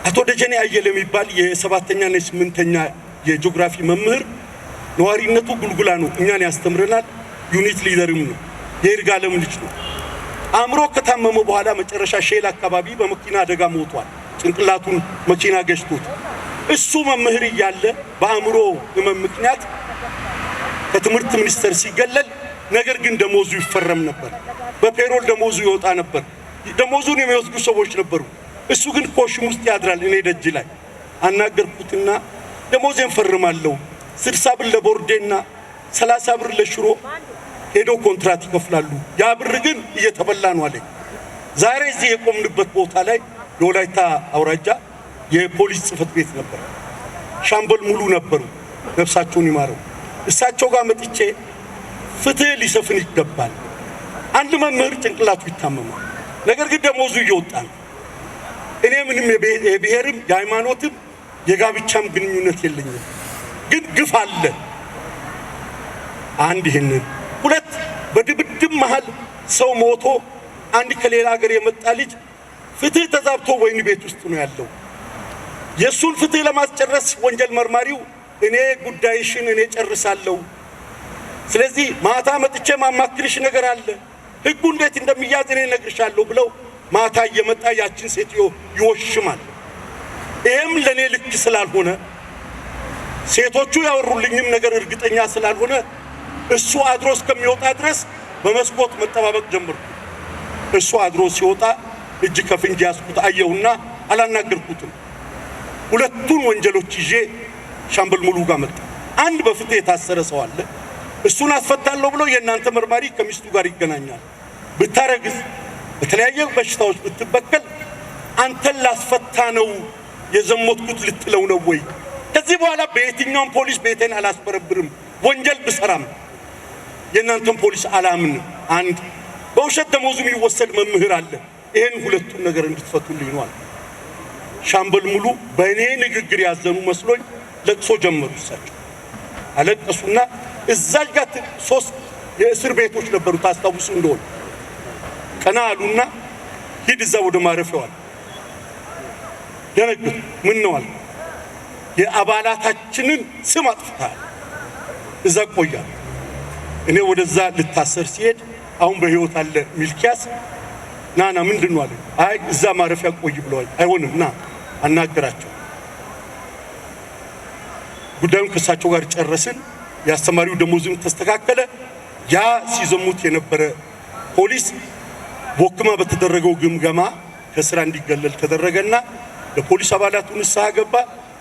አቶ ደጀኔ አየለ የሚባል የሰባተኛና የስምንተኛ የጂኦግራፊ መምህር ነዋሪነቱ ጉልጉላ ነው። እኛን ያስተምረናል። Unit leader ም ነው። የይርጋለም ልጅ ነው። አእምሮ ከታመመ በኋላ መጨረሻ ሼል አካባቢ በመኪና አደጋ ሞቷል። ጭንቅላቱን መኪና ገጭቶት። እሱ መምህር እያለ በአእምሮ ህመም ምክንያት ከትምህርት ሚኒስቴር ሲገለል፣ ነገር ግን ደሞዙ ይፈረም ነበር። በ payroll ደሞዙ ይወጣ ነበር። ደሞዙን የሚወስዱ ሰዎች ነበሩ። እሱ ግን ኮሽም ውስጥ ያድራል። እኔ ደጅ ላይ አናገርኩትና ደሞዜን ፈርማለሁ፣ 60 ብር ለቦርዴና 30 ብር ለሽሮ ሄዶ ኮንትራት ይከፍላሉ። ያ ብር ግን እየተበላ ነው አለኝ። ዛሬ እዚህ የቆምንበት ቦታ ላይ የወላይታ አውራጃ የፖሊስ ጽሕፈት ቤት ነበር። ሻምበል ሙሉ ነበሩ፣ ነፍሳቸውን ይማረው። እሳቸው ጋር መጥቼ ፍትህ ሊሰፍን ይገባል። አንድ መምህር ጭንቅላቱ ይታመማል፣ ነገር ግን ደሞዙ እየወጣ ነው። እኔ ምንም የብሔርም የሃይማኖትም የጋብቻም ግንኙነት የለኝም። ግን ግፍ አለ። አንድ ይህንን፣ ሁለት በድብድብ መሃል ሰው ሞቶ አንድ ከሌላ ሀገር የመጣ ልጅ ፍትህ ተዛብቶ ወህኒ ቤት ውስጥ ነው ያለው። የእሱን ፍትህ ለማስጨረስ ወንጀል መርማሪው እኔ ጉዳይሽን እኔ ጨርሳለሁ፣ ስለዚህ ማታ መጥቼ ማማክርሽ ነገር አለ፣ ህጉ እንዴት እንደሚያዝ እኔ እነግርሻለሁ ብለው ማታ እየመጣ ያችን ሴትዮ ይወሽማል። ይሄም ለእኔ ልክ ስላልሆነ፣ ሴቶቹ ያወሩልኝም ነገር እርግጠኛ ስላልሆነ፣ እሱ አድሮ እስከሚወጣ ድረስ በመስኮት መጠባበቅ ጀመርኩ። እሱ አድሮ ሲወጣ እጅ ከፍንጅ ያዝኩት፣ አየሁና አላናገርኩትም። ሁለቱን ወንጀሎች ይዤ ሻምበል ሙሉ ጋር መጣ። አንድ በፍትህ የታሰረ ሰው አለ። እሱን አስፈታለሁ ብሎ የእናንተ መርማሪ ከሚስቱ ጋር ይገናኛል። ብታረግዝ፣ በተለያየ በሽታዎች ብትበከል አንተን ላስፈታ ነው የዘሞትኩት ልትለው ነው ወይ? ከዚህ በኋላ በየትኛውም ፖሊስ ቤቴን አላስበረብርም። ወንጀል ብሰራም የእናንተን ፖሊስ አላምንም። አንድ በውሸት ደሞዙ የሚወሰድ መምህር አለ። ይሄን ሁለቱን ነገር እንድትፈቱልኝ ነው አለ። ሻምበል ሙሉ በእኔ ንግግር ያዘኑ መስሎኝ ለቅሶ ጀመሩ። እሳቸው አለቀሱና እዛች ጋር ሶስት የእስር ቤቶች ነበሩ፣ ታስታውሱ እንደሆነ፣ ቀና አሉና ሂድ እዛ ወደ ማረፊያው አለ። ደነገጡ። ምን ነው አለ። የአባላታችንን ስም አጥፍተሃል፣ እዛ ቆያል። እኔ ወደዛ ልታሰር ሲሄድ አሁን በህይወት አለ ሚልኪያስ፣ ና ና፣ ምንድን ነው አለ። አይ እዛ ማረፊያ ቆይ ብለዋል። አይሆንም፣ ና አናገራቸው። ጉዳዩን ከእሳቸው ጋር ጨረስን። የአስተማሪው ደሞዝም ተስተካከለ። ያ ሲዘሙት የነበረ ፖሊስ ቦክማ በተደረገው ግምገማ ከስራ እንዲገለል ተደረገና ለፖሊስ አባላቱ ንስሐ ገባ።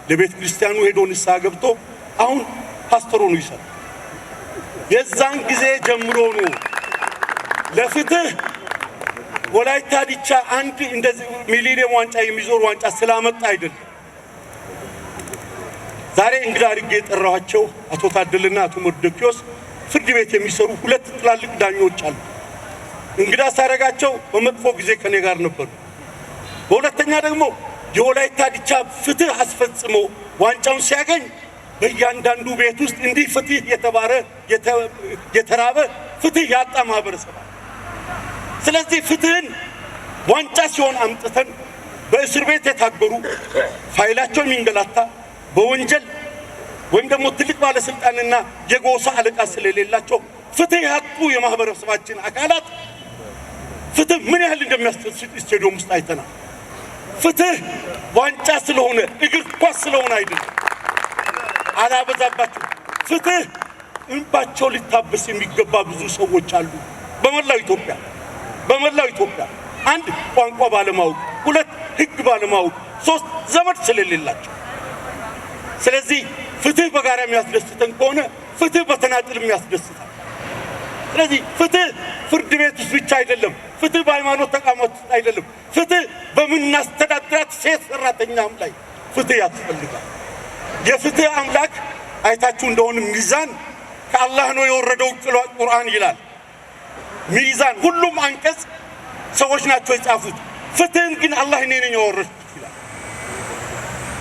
ለቤተ ክርስቲያኑ ሄዶ ንስሐ ገብቶ አሁን ፓስተር ሆኖ ይሰራል። የዛን ጊዜ ጀምሮ ነው ለፍትህ ወላይታ ዲቻ አንድ እንደዚህ ሚሊኒየም ዋንጫ የሚዞር ዋንጫ ስላመጣ አይደለም። ዛሬ እንግዳ አድርጌ የጠራኋቸው አቶ ታደለና አቶ መርዶኪዎስ ፍርድ ቤት የሚሰሩ ሁለት ትላልቅ ዳኞች አሉ። እንግዳ ሳረጋቸው በመጥፎ ጊዜ ከኔ ጋር ነበሩ። በሁለተኛ ደግሞ የወላይታ ዲቻ ፍትህ አስፈጽሞ ዋንጫውን ሲያገኝ በእያንዳንዱ ቤት ውስጥ እንዲህ ፍትህ የተባረ የተራበ፣ ፍትህ ያጣ ማህበረሰብ አለ። ስለዚህ ፍትህን ዋንጫ ሲሆን አምጥተን በእስር ቤት የታገሩ፣ ፋይላቸው የሚንገላታ፣ በወንጀል ወይም ደግሞ ትልቅ ባለስልጣንና የጎሳ አለቃ ስለሌላቸው ፍትህ ያጡ የማህበረሰባችን አካላት ፍትህ ምን ያህል እንደሚያስደስት ስቴዲየም ውስጥ አይተናል። ፍትህ ዋንጫ ስለሆነ፣ እግር ኳስ ስለሆነ አይደለም። አላበዛባቸው። ፍትህ እንባቸው ሊታበስ የሚገባ ብዙ ሰዎች አሉ በመላው ኢትዮጵያ። በመላው ኢትዮጵያ አንድ ቋንቋ ባለማወቅ፣ ሁለት ሕግ ባለማወቅ፣ ሶስት ዘመድ ስለሌላቸው። ስለዚህ ፍትህ በጋራ የሚያስደስተን ከሆነ ፍትህ በተናጥል የሚያስደስታል። ስለዚህ ፍትህ ፍርድ ቤት ውስጥ ብቻ አይደለም። ፍትህ በሃይማኖት ተቋማት ውስጥ አይደለም። ፍትህ በምናስተዳድራት ሴት ሰራተኛም ላይ ፍትህ ያስፈልጋል። የፍትህ አምላክ አይታችሁ እንደሆነ ሚዛን ከአላህ ነው የወረደው ቁርአን ይላል። ሚዛን ሁሉም አንቀጽ ሰዎች ናቸው የጻፉት። ፍትህን ግን አላህ እኔ ነኝ ያወረድኩት ይላል።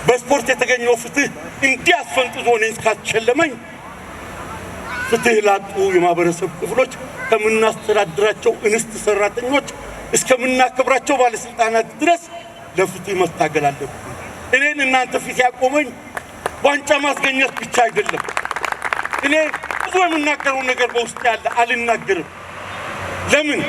በስፖርት የተገኘው ፍትህ እንዲህ አስፈንጥዞ እኔን ካስሸለመኝ ፍትህ ላጡ የማህበረሰብ ክፍሎች ከምናስተዳድራቸው እንስት ሰራተኞች እስከምናከብራቸው ባለስልጣናት ድረስ ለፍትህ መታገል አለብን። እኔን እናንተ ፊት ያቆመኝ ዋንጫ ማስገኘት ብቻ አይደለም። እኔ ብዙ የምናገረው ነገር በውስጥ ያለ አልናገርም። ለምን?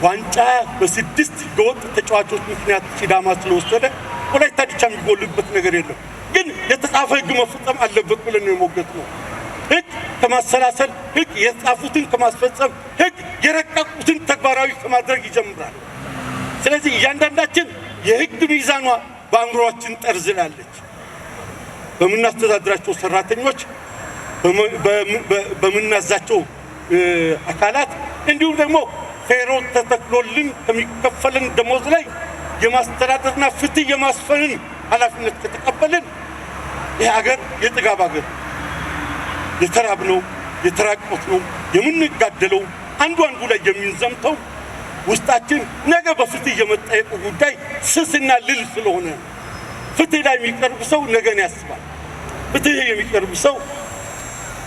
ዋንጫ በስድስት ህገወጥ ተጫዋቾች ምክንያት ሲዳማ ስለወሰደ ወላይታ ዲቻ የሚጎልበት ነገር የለም። ግን የተጻፈ ህግ መፈጸም አለበት ብለን ነው የሞገት ነው። ህግ ከማሰላሰል፣ ህግ የተጻፉትን ከማስፈጸም፣ ህግ የረቀቁትን ተግባራዊ ከማድረግ ይጀምራል። ስለዚህ እያንዳንዳችን የህግ ሚዛኗ በአእምሯችን ጠርዝላለች። በምናስተዳድራቸው ሰራተኞች፣ በምናዛቸው አካላት፣ እንዲሁም ደግሞ ፌሮ ተተክሎልን ከሚከፈልን ደሞዝ ላይ የማስተዳደርና ፍትህ የማስፈንን ኃላፊነት ከተቀበልን ይህ ሀገር የጥጋብ ሀገር፣ የተራብነው፣ የተራቆትነው፣ የምንጋደለው፣ አንዱ አንዱ ላይ የሚንዘምተው ውስጣችን ነገ በፍትህ የመጠየቁ ጉዳይ ስስና ልል ስለሆነ ነው። ፍትህ ላይ የሚቀርብ ሰው ነገን ያስባል። ፍትህ የሚቀርብ ሰው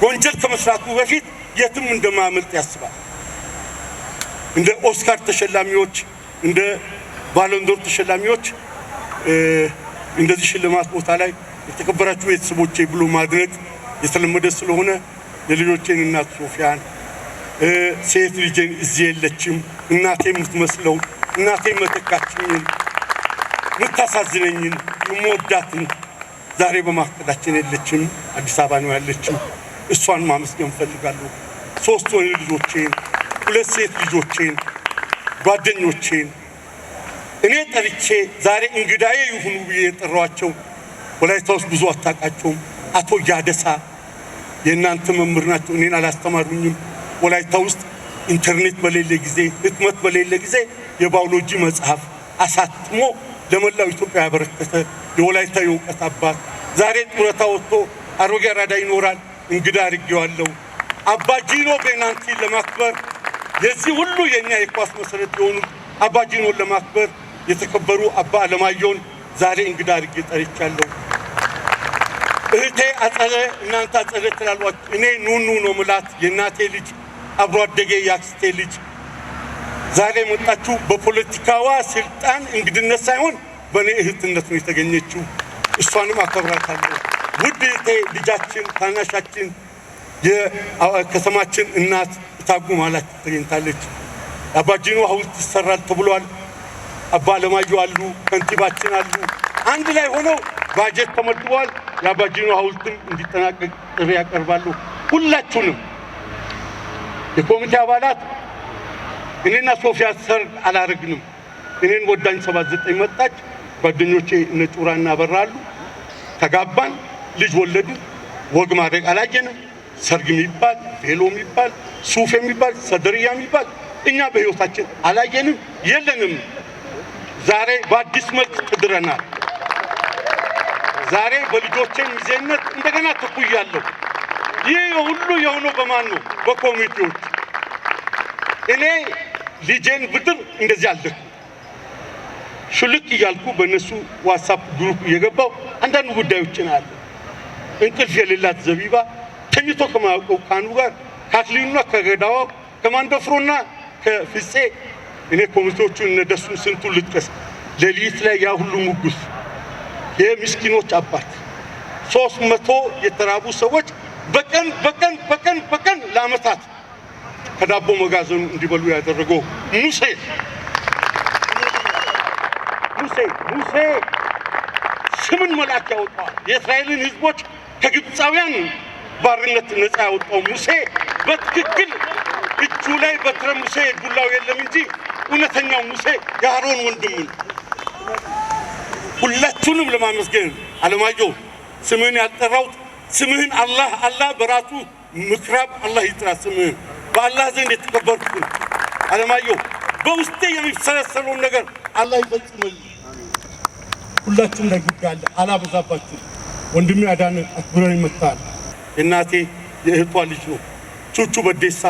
ወንጀል ከመስራቱ በፊት የትም እንደማያመልጥ ያስባል። እንደ ኦስካር ተሸላሚዎች፣ እንደ ባሎንዶር ተሸላሚዎች እንደዚህ ሽልማት ቦታ ላይ የተከበራችሁ ቤተሰቦቼ ብሎ ማድነቅ የተለመደ ስለሆነ የልጆቼን እናት ሶፊያን፣ ሴት ልጄን እዚህ የለችም፣ እናቴ የምትመስለው፣ እናቴ መተካችኝን፣ የምታሳዝነኝን፣ የምወዳትን ዛሬ በማዕከላችን የለችም፣ አዲስ አበባ ነው ያለችው። እሷን ማመስገን እፈልጋለሁ። 3 ወንድ ልጆቼን፣ 2 ሴት ልጆቼን፣ ጓደኞቼን እኔ ጠርቼ ዛሬ እንግዳዬ ይሁኑ ብዬ የጠራኋቸው ወላይታ ውስጥ ብዙ አታውቃቸውም። አቶ ያደሳ የእናንተ መምህር ናቸው። እኔን አላስተማሩኝም። ወላይታ ውስጥ ኢንተርኔት በሌለ ጊዜ፣ ህትመት በሌለ ጊዜ የባዮሎጂ መጽሐፍ አሳትሞ ለመላው ኢትዮጵያ ያበረከተ የወላይታ የእውቀት አባት ዛሬ ጡረታ ወጥቶ አሮጌ አራዳ ይኖራል። እንግዳ አድርጌዋለሁ። አባ ጂኖ ቤናንቲን ለማክበር የዚህ ሁሉ የኛ የኳስ መሰረት የሆኑት አባ ጂኖን ለማክበር የተከበሩ አባ አለማየሁን ዛሬ እንግዳ አድርጌ ጠርቻለሁ። እህቴ አጸደ፣ እናንተ አጸደ ትላሏችሁ፣ እኔ ኑኑ ነው ምላት። የእናቴ ልጅ፣ አብሮ አደጌ የአክስቴ ልጅ ዛሬ መጣችሁ። በፖለቲካዋ ስልጣን እንግድነት ሳይሆን በእኔ እህትነት ነው የተገኘችው። እሷንም አከብራታለሁ። ውድ እህቴ፣ ልጃችን፣ ታናሻችን፣ የከተማችን እናት እታጉ መሀላችን ተገኝታለች። አባጂኖ ሐውልት ይሰራል ተብሏል። አባ አለማየሁ አሉ፣ ከንቲባችን አሉ። አንድ ላይ ሆነው ባጀት ተመድቧል። የአባጂኖ ሐውልትም እንዲጠናቀቅ ጥሪ ያቀርባሉ። ሁላችሁንም የኮሚቴ አባላት እኔና ሶፊያ ሰርግ አላረግንም። እኔን ወዳኝ 79 መጣች። ጓደኞቼ እነ ጩራና በራሉ። ተጋባን፣ ልጅ ወለዱ። ወግ ማድረግ አላየንም። ሰርግ የሚባል፣ ቬሎ የሚባል፣ ሱፍ የሚባል፣ ሰደርያ የሚባል እኛ በህይወታችን አላየንም፣ የለንም። ዛሬ በአዲስ መልክ ተድረናል። ዛሬ በልጆቼ ሚዜነት እንደገና ተኩያለሁ። ይህ ሁሉ የሆነው በማን ነው? በኮሚቴዎች። እኔ ልጄን ብድር እንደዚህ አልደክም። ሹልክ እያልኩ በእነሱ WhatsApp group እየገባው አንዳንድ ጉዳዮችን አለ። እንቅልፍ የሌላት ዘቢባ ተኝቶ ከማያውቀው ካኑ ጋር፣ ከአክሊሉና ከገዳዋው፣ ከማንደፍሮና ከፍፄ፣ እኔ ኮሚቴዎቹን እነደሱን ስንቱን ልጥቀስ። ሌሊት ላይ ያ ሁሉ ሙጉስ፣ የምስኪኖች አባት፣ 300 የተራቡ ሰዎች በቀን በቀን በቀን በቀን ለአመታት ከዳቦ መጋዘኑ እንዲበሉ ያደረገው ሙሴ፣ ሙሴ፣ ሙሴ ስምን መልአክ ያወጣዋል። የእስራኤልን ህዝቦች ከግብፃውያን ባርነት ነፃ ያወጣው ሙሴ በትክክል እጁ ላይ በትረ ሙሴ ዱላው የለም እንጂ እውነተኛው ሙሴ የአሮን ወንድም ነው። ሁላችሁንም ለማመስገን አለማየሁ ስምህን ያልጠራሁት ስምህን አላህ አላህ በራሱ ምክራብ አላህ ይጥራ ስምህን። በአላህ ዘንድ የተከበርኩ አለማየሁ በውስጤ የሚሰለሰለውን ነገር አላህ ይፈጽምልኝ። ሁላችሁም ላይ ጉዳይ አለ፣ አላበዛባችሁም። ወንድሜ አዳነ አክብረን ይመጣል። የእናቴ የእህቷ ልጅ ነው። ቹቹ በዴሳ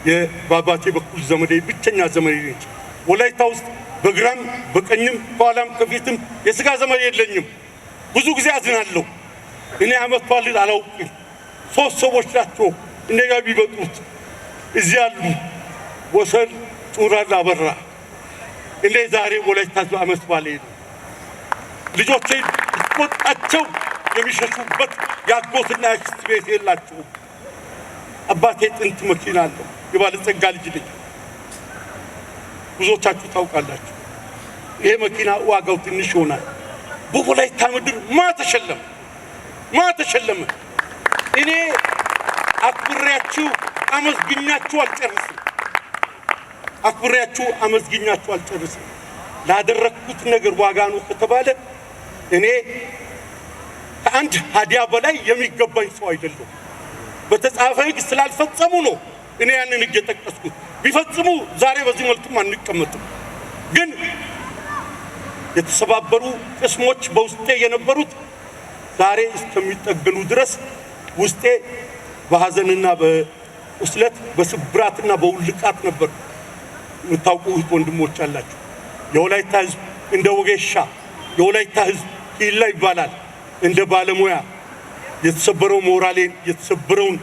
የባባቴ በኩል ዘመዴ፣ ብቸኛ ዘመዴ ነች። ወላይታ ውስጥ በግራም በቀኝም ከኋላም ከፊትም የስጋ ዘመድ የለኝም። ብዙ ጊዜ አዝናለሁ። እኔ አመት በዓል አላውቅም። 3 ሰዎች ናቸው እኔ ጋር ቢመጡት እዚህ ያሉ፣ ወሰን፣ ጩራና አበራ። እኔ ዛሬ ወላይታ አመት በዓል ነው። ልጆቼ ቆጣቸው የሚሸሹበት የአጎትና የአክስት ቤት የላቸውም። አባቴ ጥንት መኪና አለው። የባለጸጋ ልጅ ነኝ። ብዙዎቻችሁ ታውቃላችሁ። ይሄ መኪና ዋጋው ትንሽ ይሆናል። በወላይታ ምድር ማ ተሸለመ? ማ ተሸለመ? እኔ አክብሬያችሁ አመስግኛችሁ አልጨርስም። አክብሬያችሁ አመስግኛችሁ አልጨርስም። ላደረግኩት ነገር ዋጋ ነው ከተባለ እኔ ከአንድ ሀዲያ በላይ የሚገባኝ ሰው አይደለም። በተጻፈ ሕግ ስላልፈጸሙ ነው እኔ ያንን ሕግ የጠቀስኩት። ቢፈጽሙ ዛሬ በዚህ መልኩም አንቀመጥም። ግን የተሰባበሩ ቅስሞች በውስጤ የነበሩት ዛሬ እስከሚጠገኑ ድረስ ውስጤ በሀዘንና በቁስለት፣ በስብራትና በውልቃት ነበር። የምታውቁ እህት ወንድሞች አላችሁ። የወላይታ ህዝብ እንደ ወጌሻ፣ የወላይታ ህዝብ ሂላ ይባላል። እንደ ባለሙያ የተሰበረው ሞራሌን፣ የተሰበረውን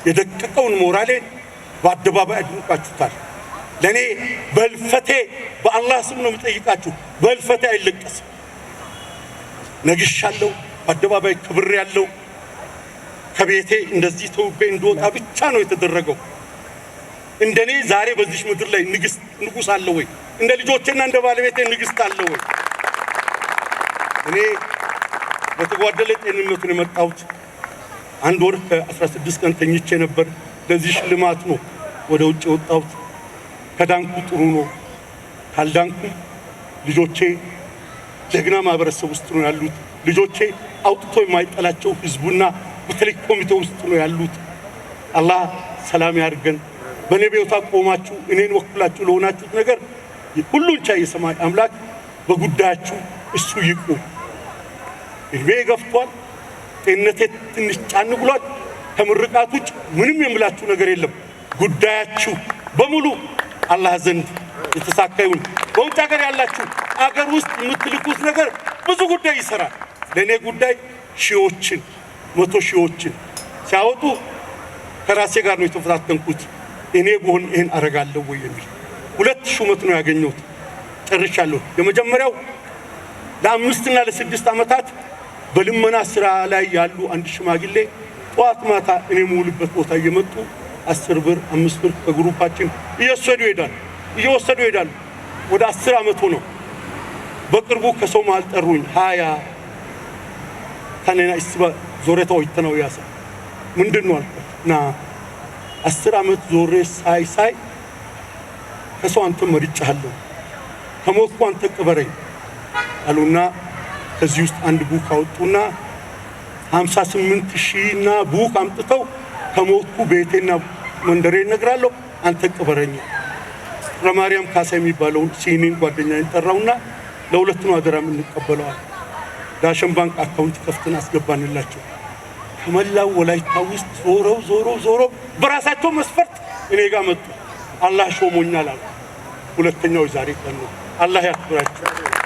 የደቀቀውን ሞራሌን በአደባባይ አድንቃችሁታል። ለእኔ በህልፈቴ በአላህ ስም ነው የምጠይቃችሁ፣ በህልፈቴ አይለቀስም። ነግሻለሁ፣ በአደባባይ ክብር ያለው ከቤቴ እንደዚህ ተውቤ እንድወጣ ብቻ ነው የተደረገው። እንደኔ ዛሬ በዚህ ምድር ላይ ንግስት ንጉስ አለ ወይ? እንደ ልጆቼና እንደ ባለቤቴ ንግስት አለ ወይ? እኔ በተጓደለ ጤንነቱ ነው የመጣሁት። 1 ወር ከ16 ቀን ተኝቼ ነበር። ለዚህ ሽልማት ነው ወደ ውጭ የወጣሁት። ከዳንኩ ጥሩ ነው፣ ካልዳንኩ ልጆቼ ጀግና ማህበረሰብ ውስጥ ነው ያሉት። ልጆቼ አውጥቶ የማይጠላቸው ህዝቡና በተለይ ኮሚቴ ውስጥ ነው ያሉት። አላህ ሰላም ያድርገን። በእኔ ቦታ ቆማችሁ እኔን ወክላችሁ ለሆናችሁት ነገር ሁሉን ቻይ የሰማይ አምላክ በጉዳያችሁ እሱ ይቁም። እድሜ ገፍቷል። ጤንነቴ ትንሽ ጫን ብሏል። ከምርቃት ውጭ ምንም የምላችሁ ነገር የለም። ጉዳያችሁ በሙሉ አላህ ዘንድ የተሳካ ይሁን። በውጭ ሀገር ያላችሁ አገር ውስጥ የምትልኩት ነገር ብዙ ጉዳይ ይሰራል። ለእኔ ጉዳይ ሺዎችን መቶ ሺዎችን ሲያወጡ ከራሴ ጋር ነው የተፈታተንኩት። እኔ ብሆን ይህን አረጋለሁ ወይ የሚል ሁለት ሹመት ነው ያገኘሁት። ጨርሻለሁ። የመጀመሪያው ለ5ና ለ6 ዓመታት በልመና ስራ ላይ ያሉ አንድ ሽማግሌ ጠዋት ማታ እኔ የምውልበት ቦታ እየመጡ 10 ብር፣ 5 ብር ከ group ኣችን እየወሰዱ ይሄዳሉ እየወሰዱ ይሄዳሉ። ወደ 10 ዓመት ሆነው በቅርቡ ከሰው መሃል ጠሩኝ። ሀያ ታኔና እስባ ዞሬታ ወይተነው ያሳ ምንድን ነው አልኳት። ና 10 ዓመት ዞሬ ሳይ ሳይ ከሰው አንተ መርጫለሁ፣ ከሞትኩ አንተ ቅበረኝ አሉና ከዚህ ውስጥ አንድ book አወጡና 58 ሺህ እና book አምጥተው ከሞትኩ ቤቴና መንደሬ እነግራለሁ፣ አንተ ቅበረኝ። ማርያም ካሳ የሚባለውን ሲኒን ጓደኛዬን ጠራውና ለሁለት ነው አደራ የምንቀበለዋል። ዳሸን ባንክ account ከፍተን አስገባንላቸው። ከመላው ወላይታ ውስጥ ዞረው ዞረው ዞረው በራሳቸው መስፈርት እኔ ጋር መጡ። አላህ ሾሞኛል አሉ። ሁለተኛው ዛሬ ቀን ነው። አላህ ያክብራችሁ።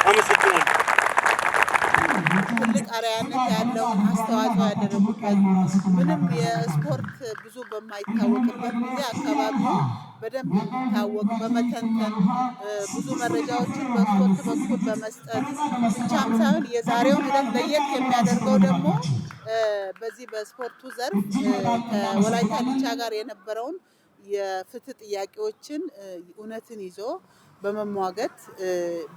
አመሰግናለሁ። ትልቅ አርአያነት ያለውን አስተዋጽኦ ያደረጉበት፣ ምንም የስፖርት ብዙ በማይታወቅበት ጊዜ አካባቢው በደንብ እንዲታወቅ በመተንተን፣ ብዙ መረጃዎችን በስፖርት በኩል በመስጠት ብቻም ሳይሆን የዛሬውን ዕለት ለየት የሚያደርገው ደግሞ በዚህ በስፖርቱ ዘርፍ ከወላይታ ዲቻ ጋር የነበረውን የፍትህ ጥያቄዎችን እውነትን ይዞ በመሟገት፣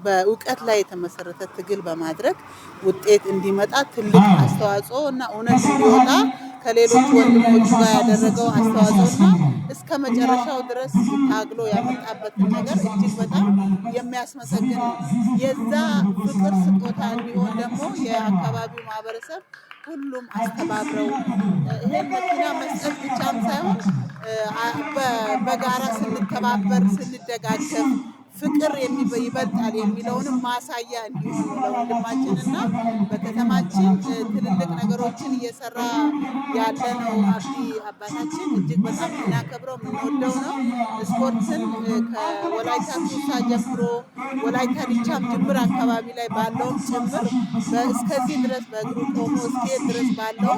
በእውቀት ላይ የተመሰረተ ትግል በማድረግ ውጤት እንዲመጣ ትልቅ አስተዋጽኦ እና እውነት እንዲወጣ ከሌሎች ወንድሞቹ ጋር ያደረገው አስተዋጽኦ እና እስከ መጨረሻው ድረስ ታግሎ ያመጣበትን ነገር እጅግ በጣም የሚያስመሰግን ነው። የዛ ፍቅር ስጦታ እንዲሆን ደግሞ የአካባቢው ማህበረሰብ ሁሉም አስተባብረው ይሄን መኪና መስጠት ብቻም ሳይሆን በጋራ ስንተባበር፣ ስንደጋገፍ ፍቅር ይበልጣል የሚለውንም ማሳያ እንዲሆን ነው ለወንድማችን። እና በከተማችን ትልልቅ ነገሮችን እየሰራ ያለ ነው አብዲ አባታችን። እጅግ በጣም የምናከብረው የምንወደው ነው። ስፖርትን ከወላይታ ቱሳ ጀምሮ ወላይታ ዲቻም ጅምር አካባቢ ላይ ባለውም ጭምር እስከዚህ ድረስ በእግሩ ቆሞ እስኪሄድ ድረስ ባለው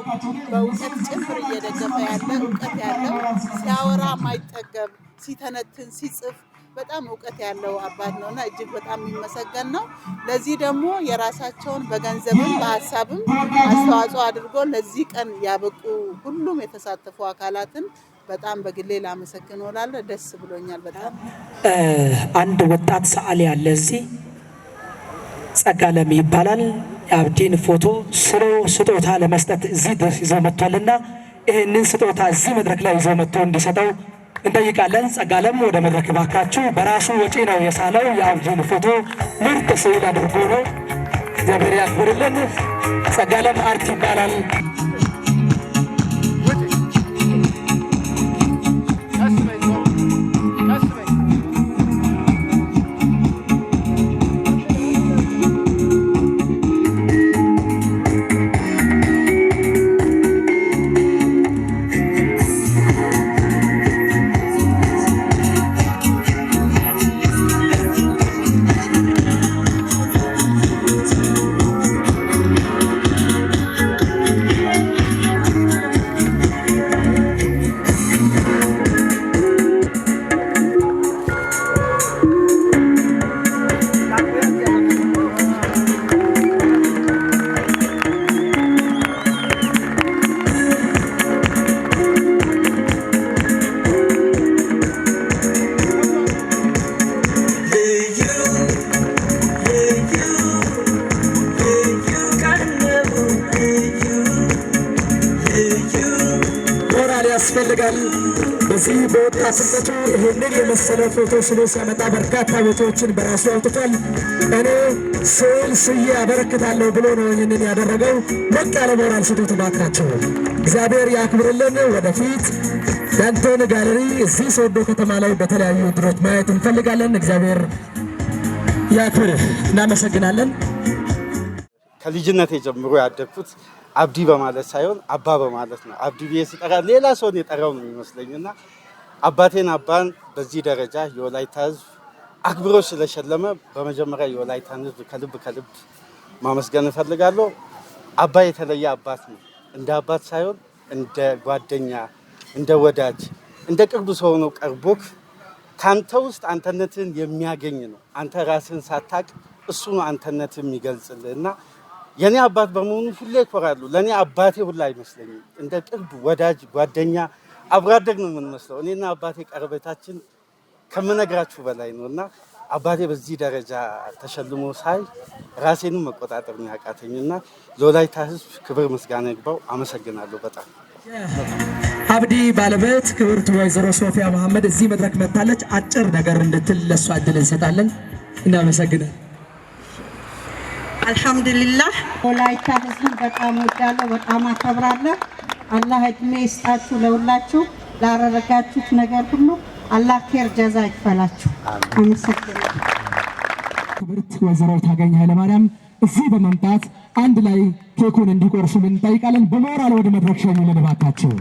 በእውቀት ጭምር እየደገፈ ያለ፣ እውቀት ያለው፣ ሲያወራ ማይጠገብ፣ ሲተነትን፣ ሲጽፍ በጣም እውቀት ያለው አባት ነው እና እጅግ በጣም የሚመሰገን ነው። ለዚህ ደግሞ የራሳቸውን በገንዘብም በሀሳብም አስተዋጽኦ አድርጎ ለዚህ ቀን ያበቁ ሁሉም የተሳተፉ አካላትን በጣም በግሌ ላመሰግን እወዳለሁ። ደስ ብሎኛል በጣም። አንድ ወጣት ሰዓሊ ያለ እዚህ ጸጋለም ይባላል። የአብዲን ፎቶ ስሎ ስጦታ ለመስጠት እዚህ ድረስ ይዘው መጥቷልና ይህንን ስጦታ እዚህ መድረክ ላይ ይዘው መጥቶ እንዲሰጠው እንጠይቃለን። ጸጋለም ወደ መድረክ ባካችሁ። በራሱ ወጪ ነው የሳለው። የአብዲን ፎቶ ምርጥ ስዕል አድርጎ ነው። እግዚአብሔር ያክብርልን። ጸጋለም አርት ይባላል። ያስፈልጋል። በዚህ በወጣትነቱ ይህንን የመሰለ ፎቶ ስሎ ሲያመጣ በርካታ ቦታዎችን በራሱ አውጥቷል። እኔ ስዕል ስዬ አበረክታለሁ ብሎ ነው ይህንን ያደረገው። ሞቅ ያለ ሞራል ስጡት እባካችሁ። እግዚአብሔር ያክብርልን። ወደፊት ያንተን ጋለሪ እዚህ ሶዶ ከተማ ላይ በተለያዩ ውድድሮች ማየት እንፈልጋለን። እግዚአብሔር ያክብርህ። እናመሰግናለን። ከልጅነቴ ጀምሮ ያደግኩት አብዲ በማለት ሳይሆን አባ በማለት ነው። አብዲ ብዬ ስጠራ ሌላ ሰውን የጠራው ነው የሚመስለኝ እና አባቴን አባን በዚህ ደረጃ የወላይታ ሕዝብ አክብሮ ስለሸለመ በመጀመሪያ የወላይታን ሕዝብ ከልብ ከልብ ማመስገን እፈልጋለሁ። አባ የተለየ አባት ነው። እንደ አባት ሳይሆን እንደ ጓደኛ፣ እንደ ወዳጅ፣ እንደ ቅርብ ሰው ነው ቀርቦክ ካንተ ውስጥ አንተነትን የሚያገኝ ነው። አንተ ራስህን ሳታቅ እሱ ነው አንተነትን የሚገልጽልህ እና የኔ አባት በመሆኑ ሁሌ እኮራለሁ። ለእኔ አባቴ ሁላ አይመስለኝም። እንደ ቅርብ ወዳጅ ጓደኛ፣ አብሮ አደግ ነው የምንመስለው። እኔና አባቴ ቀረቤታችን ከምነግራችሁ በላይ ነው እና አባቴ በዚህ ደረጃ ተሸልሞ ሳይ ራሴንም መቆጣጠር ነው ያቃተኝ እና ለወላይታ ሕዝብ ክብር ምስጋና ይግባው። አመሰግናለሁ በጣም። አብዲ ባለቤት ክብርት ወይዘሮ ሶፊያ መሐመድ እዚህ መድረክ መጥታለች። አጭር ነገር እንድትል ለሷ እድል እንሰጣለን። እናመሰግናለን። አልሐምዱሊላህ፣ ወላይታ ህዝብን በጣም ወዳለሁ፣ በጣም አከብራለሁ። አላህ እድሜ ይስጣችሁ ለሁላችሁ፣ ላደረጋችሁት ነገር ሁሉ አላህ ኸይር ጀዛ ይክፈላችሁ። አመሰግናለሁ። ክብርት ወይዘሮ ታገኝ ኃይለማርያም እዚህ በመምጣት አንድ ላይ ኬኩን እንዲቆርሱልን እንጠይቃለን። በሞራል ወደ መድረክ ሸኙልን እባካችሁ።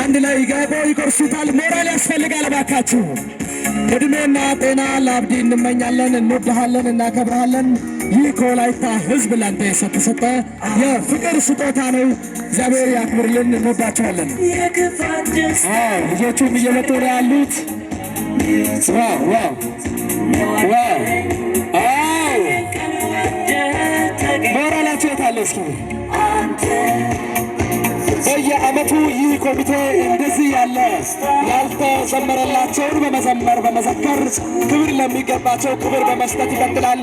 አንድ ላይ ጋቦ ይቆርሱታል። ሞራል ያስፈልጋል እባካችሁ። እድሜና ጤና ለአብዲ እንመኛለን። እንወድሃለን፣ እናከብረሃለን። ይህ ከወላይታ ሕዝብ ላንተ የተሰጠ የፍቅር ስጦታ ነው። እግዚአብሔር ያክብርልን። እንወዳቸዋለን። አዎ፣ ልጆቹም እየመጡ ነው ያሉት። Wow, wow, wow! አዎ፣ ሞራላቸው የት አለ እስኪ? በየዓመቱ ይህ ኮሚቴ እንደዚህ ያለ ያልተዘመረላቸውን በመዘመር በመዘከር ክብር ለሚገባቸው ክብር በመስጠት ይቀጥላል።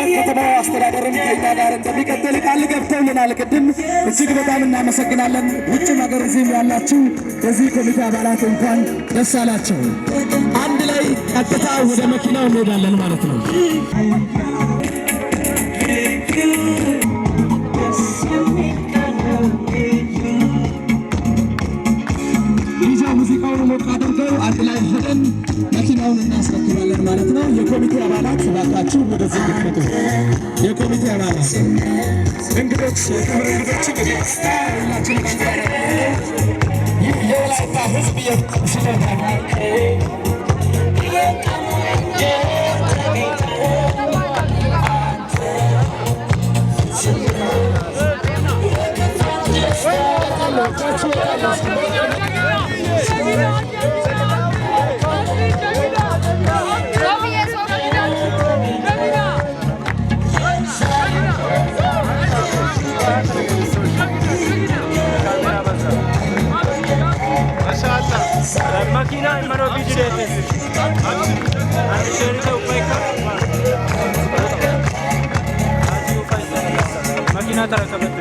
የከተማው አስተዳደርም ከኛ ጋር እንደሚቀጥል ቃል ገብተውልናል። ቅድም እጅግ በጣም እናመሰግናለን። ውጭም ሀገር እዚህም ያላችሁ የዚህ ኮሚቴ አባላት እንኳን ደስ አላቸው። አንድ ላይ ቀጥታ ወደ መኪናው እንሄዳለን ማለት ነው። ዲጄ ሙዚቃውን ሞቅ አድርገው አንድ ላይ ሄደን መኪናውን እናስረክባለን ማለት ነው። የኮሚቴ አባላት እባካችሁ ወደዚህ እንድትመጡ። የኮሚቴ አባላት፣ እንግዶች፣ የክብር እንግዶች፣ ሁላችንም አንድ ላይ ይህ የወላይታ ሕዝብ ስጦታ ነው። መኪና መኖ ቢጅሬት መኪና ተረከበት።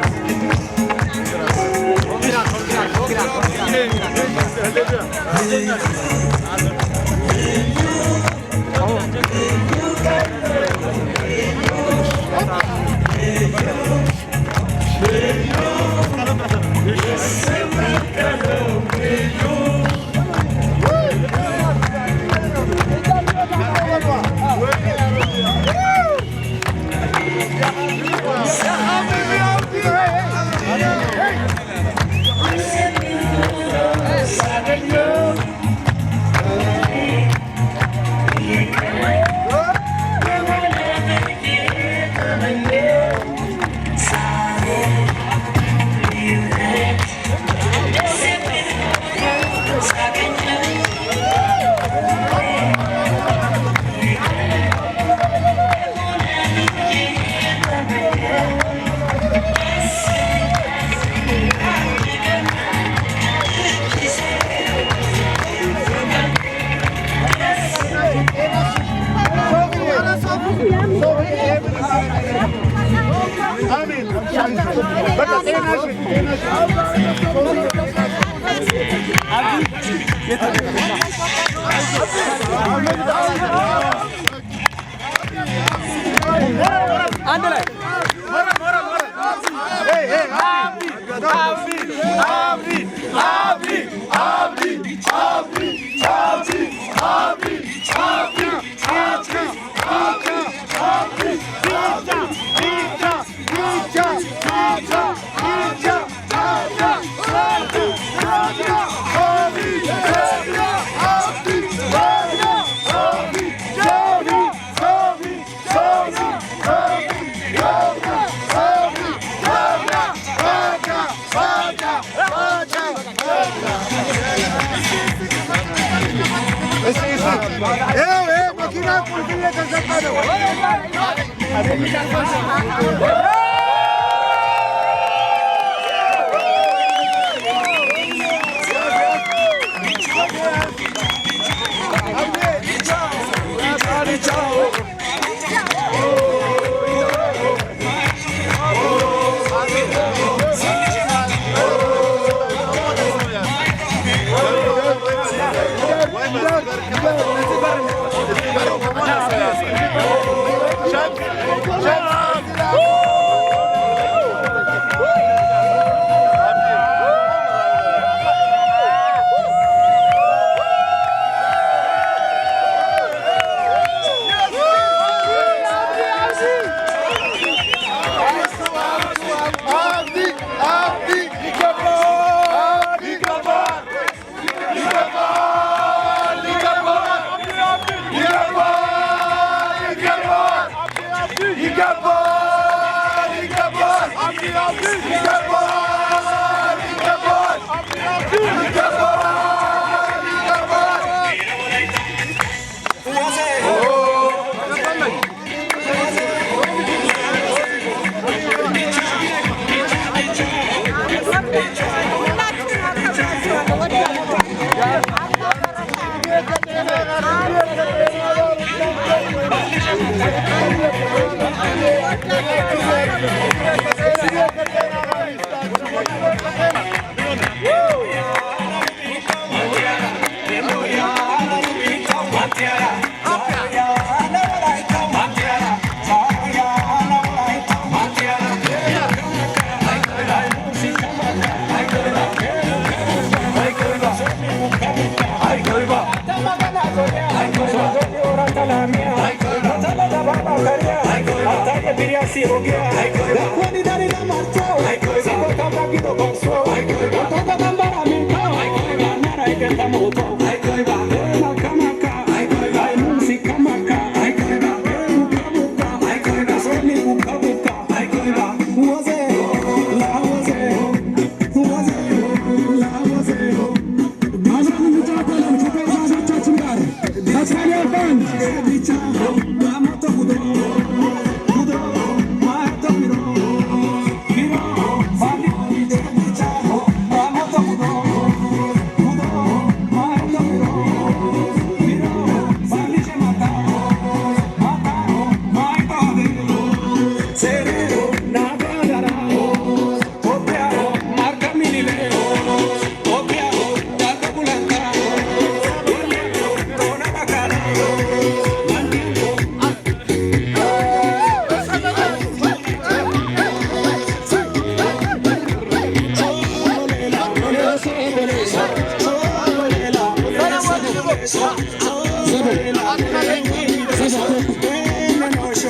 አንድ ላይ መኪና ቁልፍ እየተዘጋ ነው።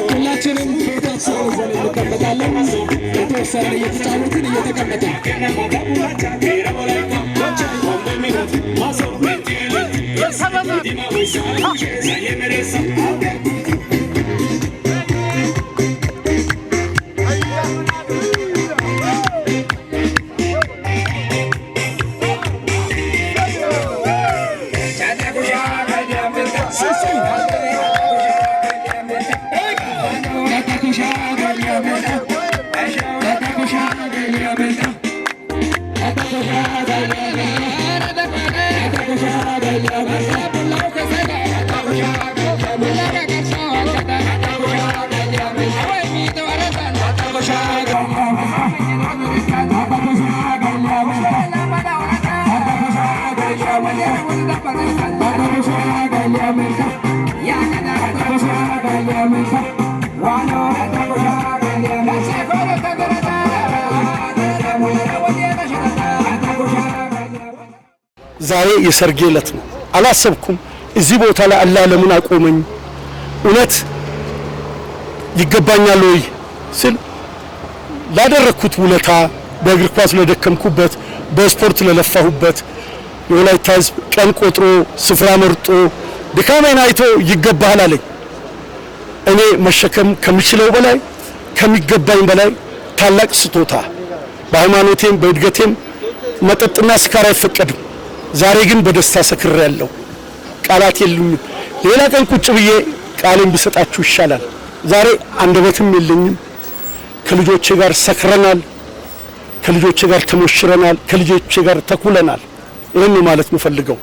ሁላችንም ቤታችን ይዘን እንቀመጣለን። የተወሰነ እየተጫወትን እየተቀመጥን። ዛሬ የሰርጌ ዕለት ነው። አላሰብኩም። እዚህ ቦታ ላይ አላህ ለምን አቆመኝ? እውነት ይገባኛል ወይ ስል ላደረግኩት ውለታ፣ በእግር ኳስ ለደከምኩበት፣ በስፖርት ለለፋሁበት የወላይታ ሕዝብ ቀን ቆጥሮ ስፍራ መርጦ ድካሜን አይቶ ይገባሃል አለኝ። እኔ መሸከም ከምችለው በላይ፣ ከሚገባኝ በላይ ታላቅ ስጦታ። በሃይማኖቴም በእድገቴም መጠጥና ስካር አይፈቀድም። ዛሬ ግን በደስታ ሰክሬያለሁ። ቃላት የሉኝም። ሌላ ቀን ቁጭ ብዬ ቃሌን ብሰጣችሁ ይሻላል። ዛሬ አንደበትም የለኝም። ከልጆቼ ጋር ሰክረናል። ከልጆቼ ጋር ተሞሽረናል። ከልጆቼ ጋር ተኩለናል። ይህን ነው ማለት የምፈልገው።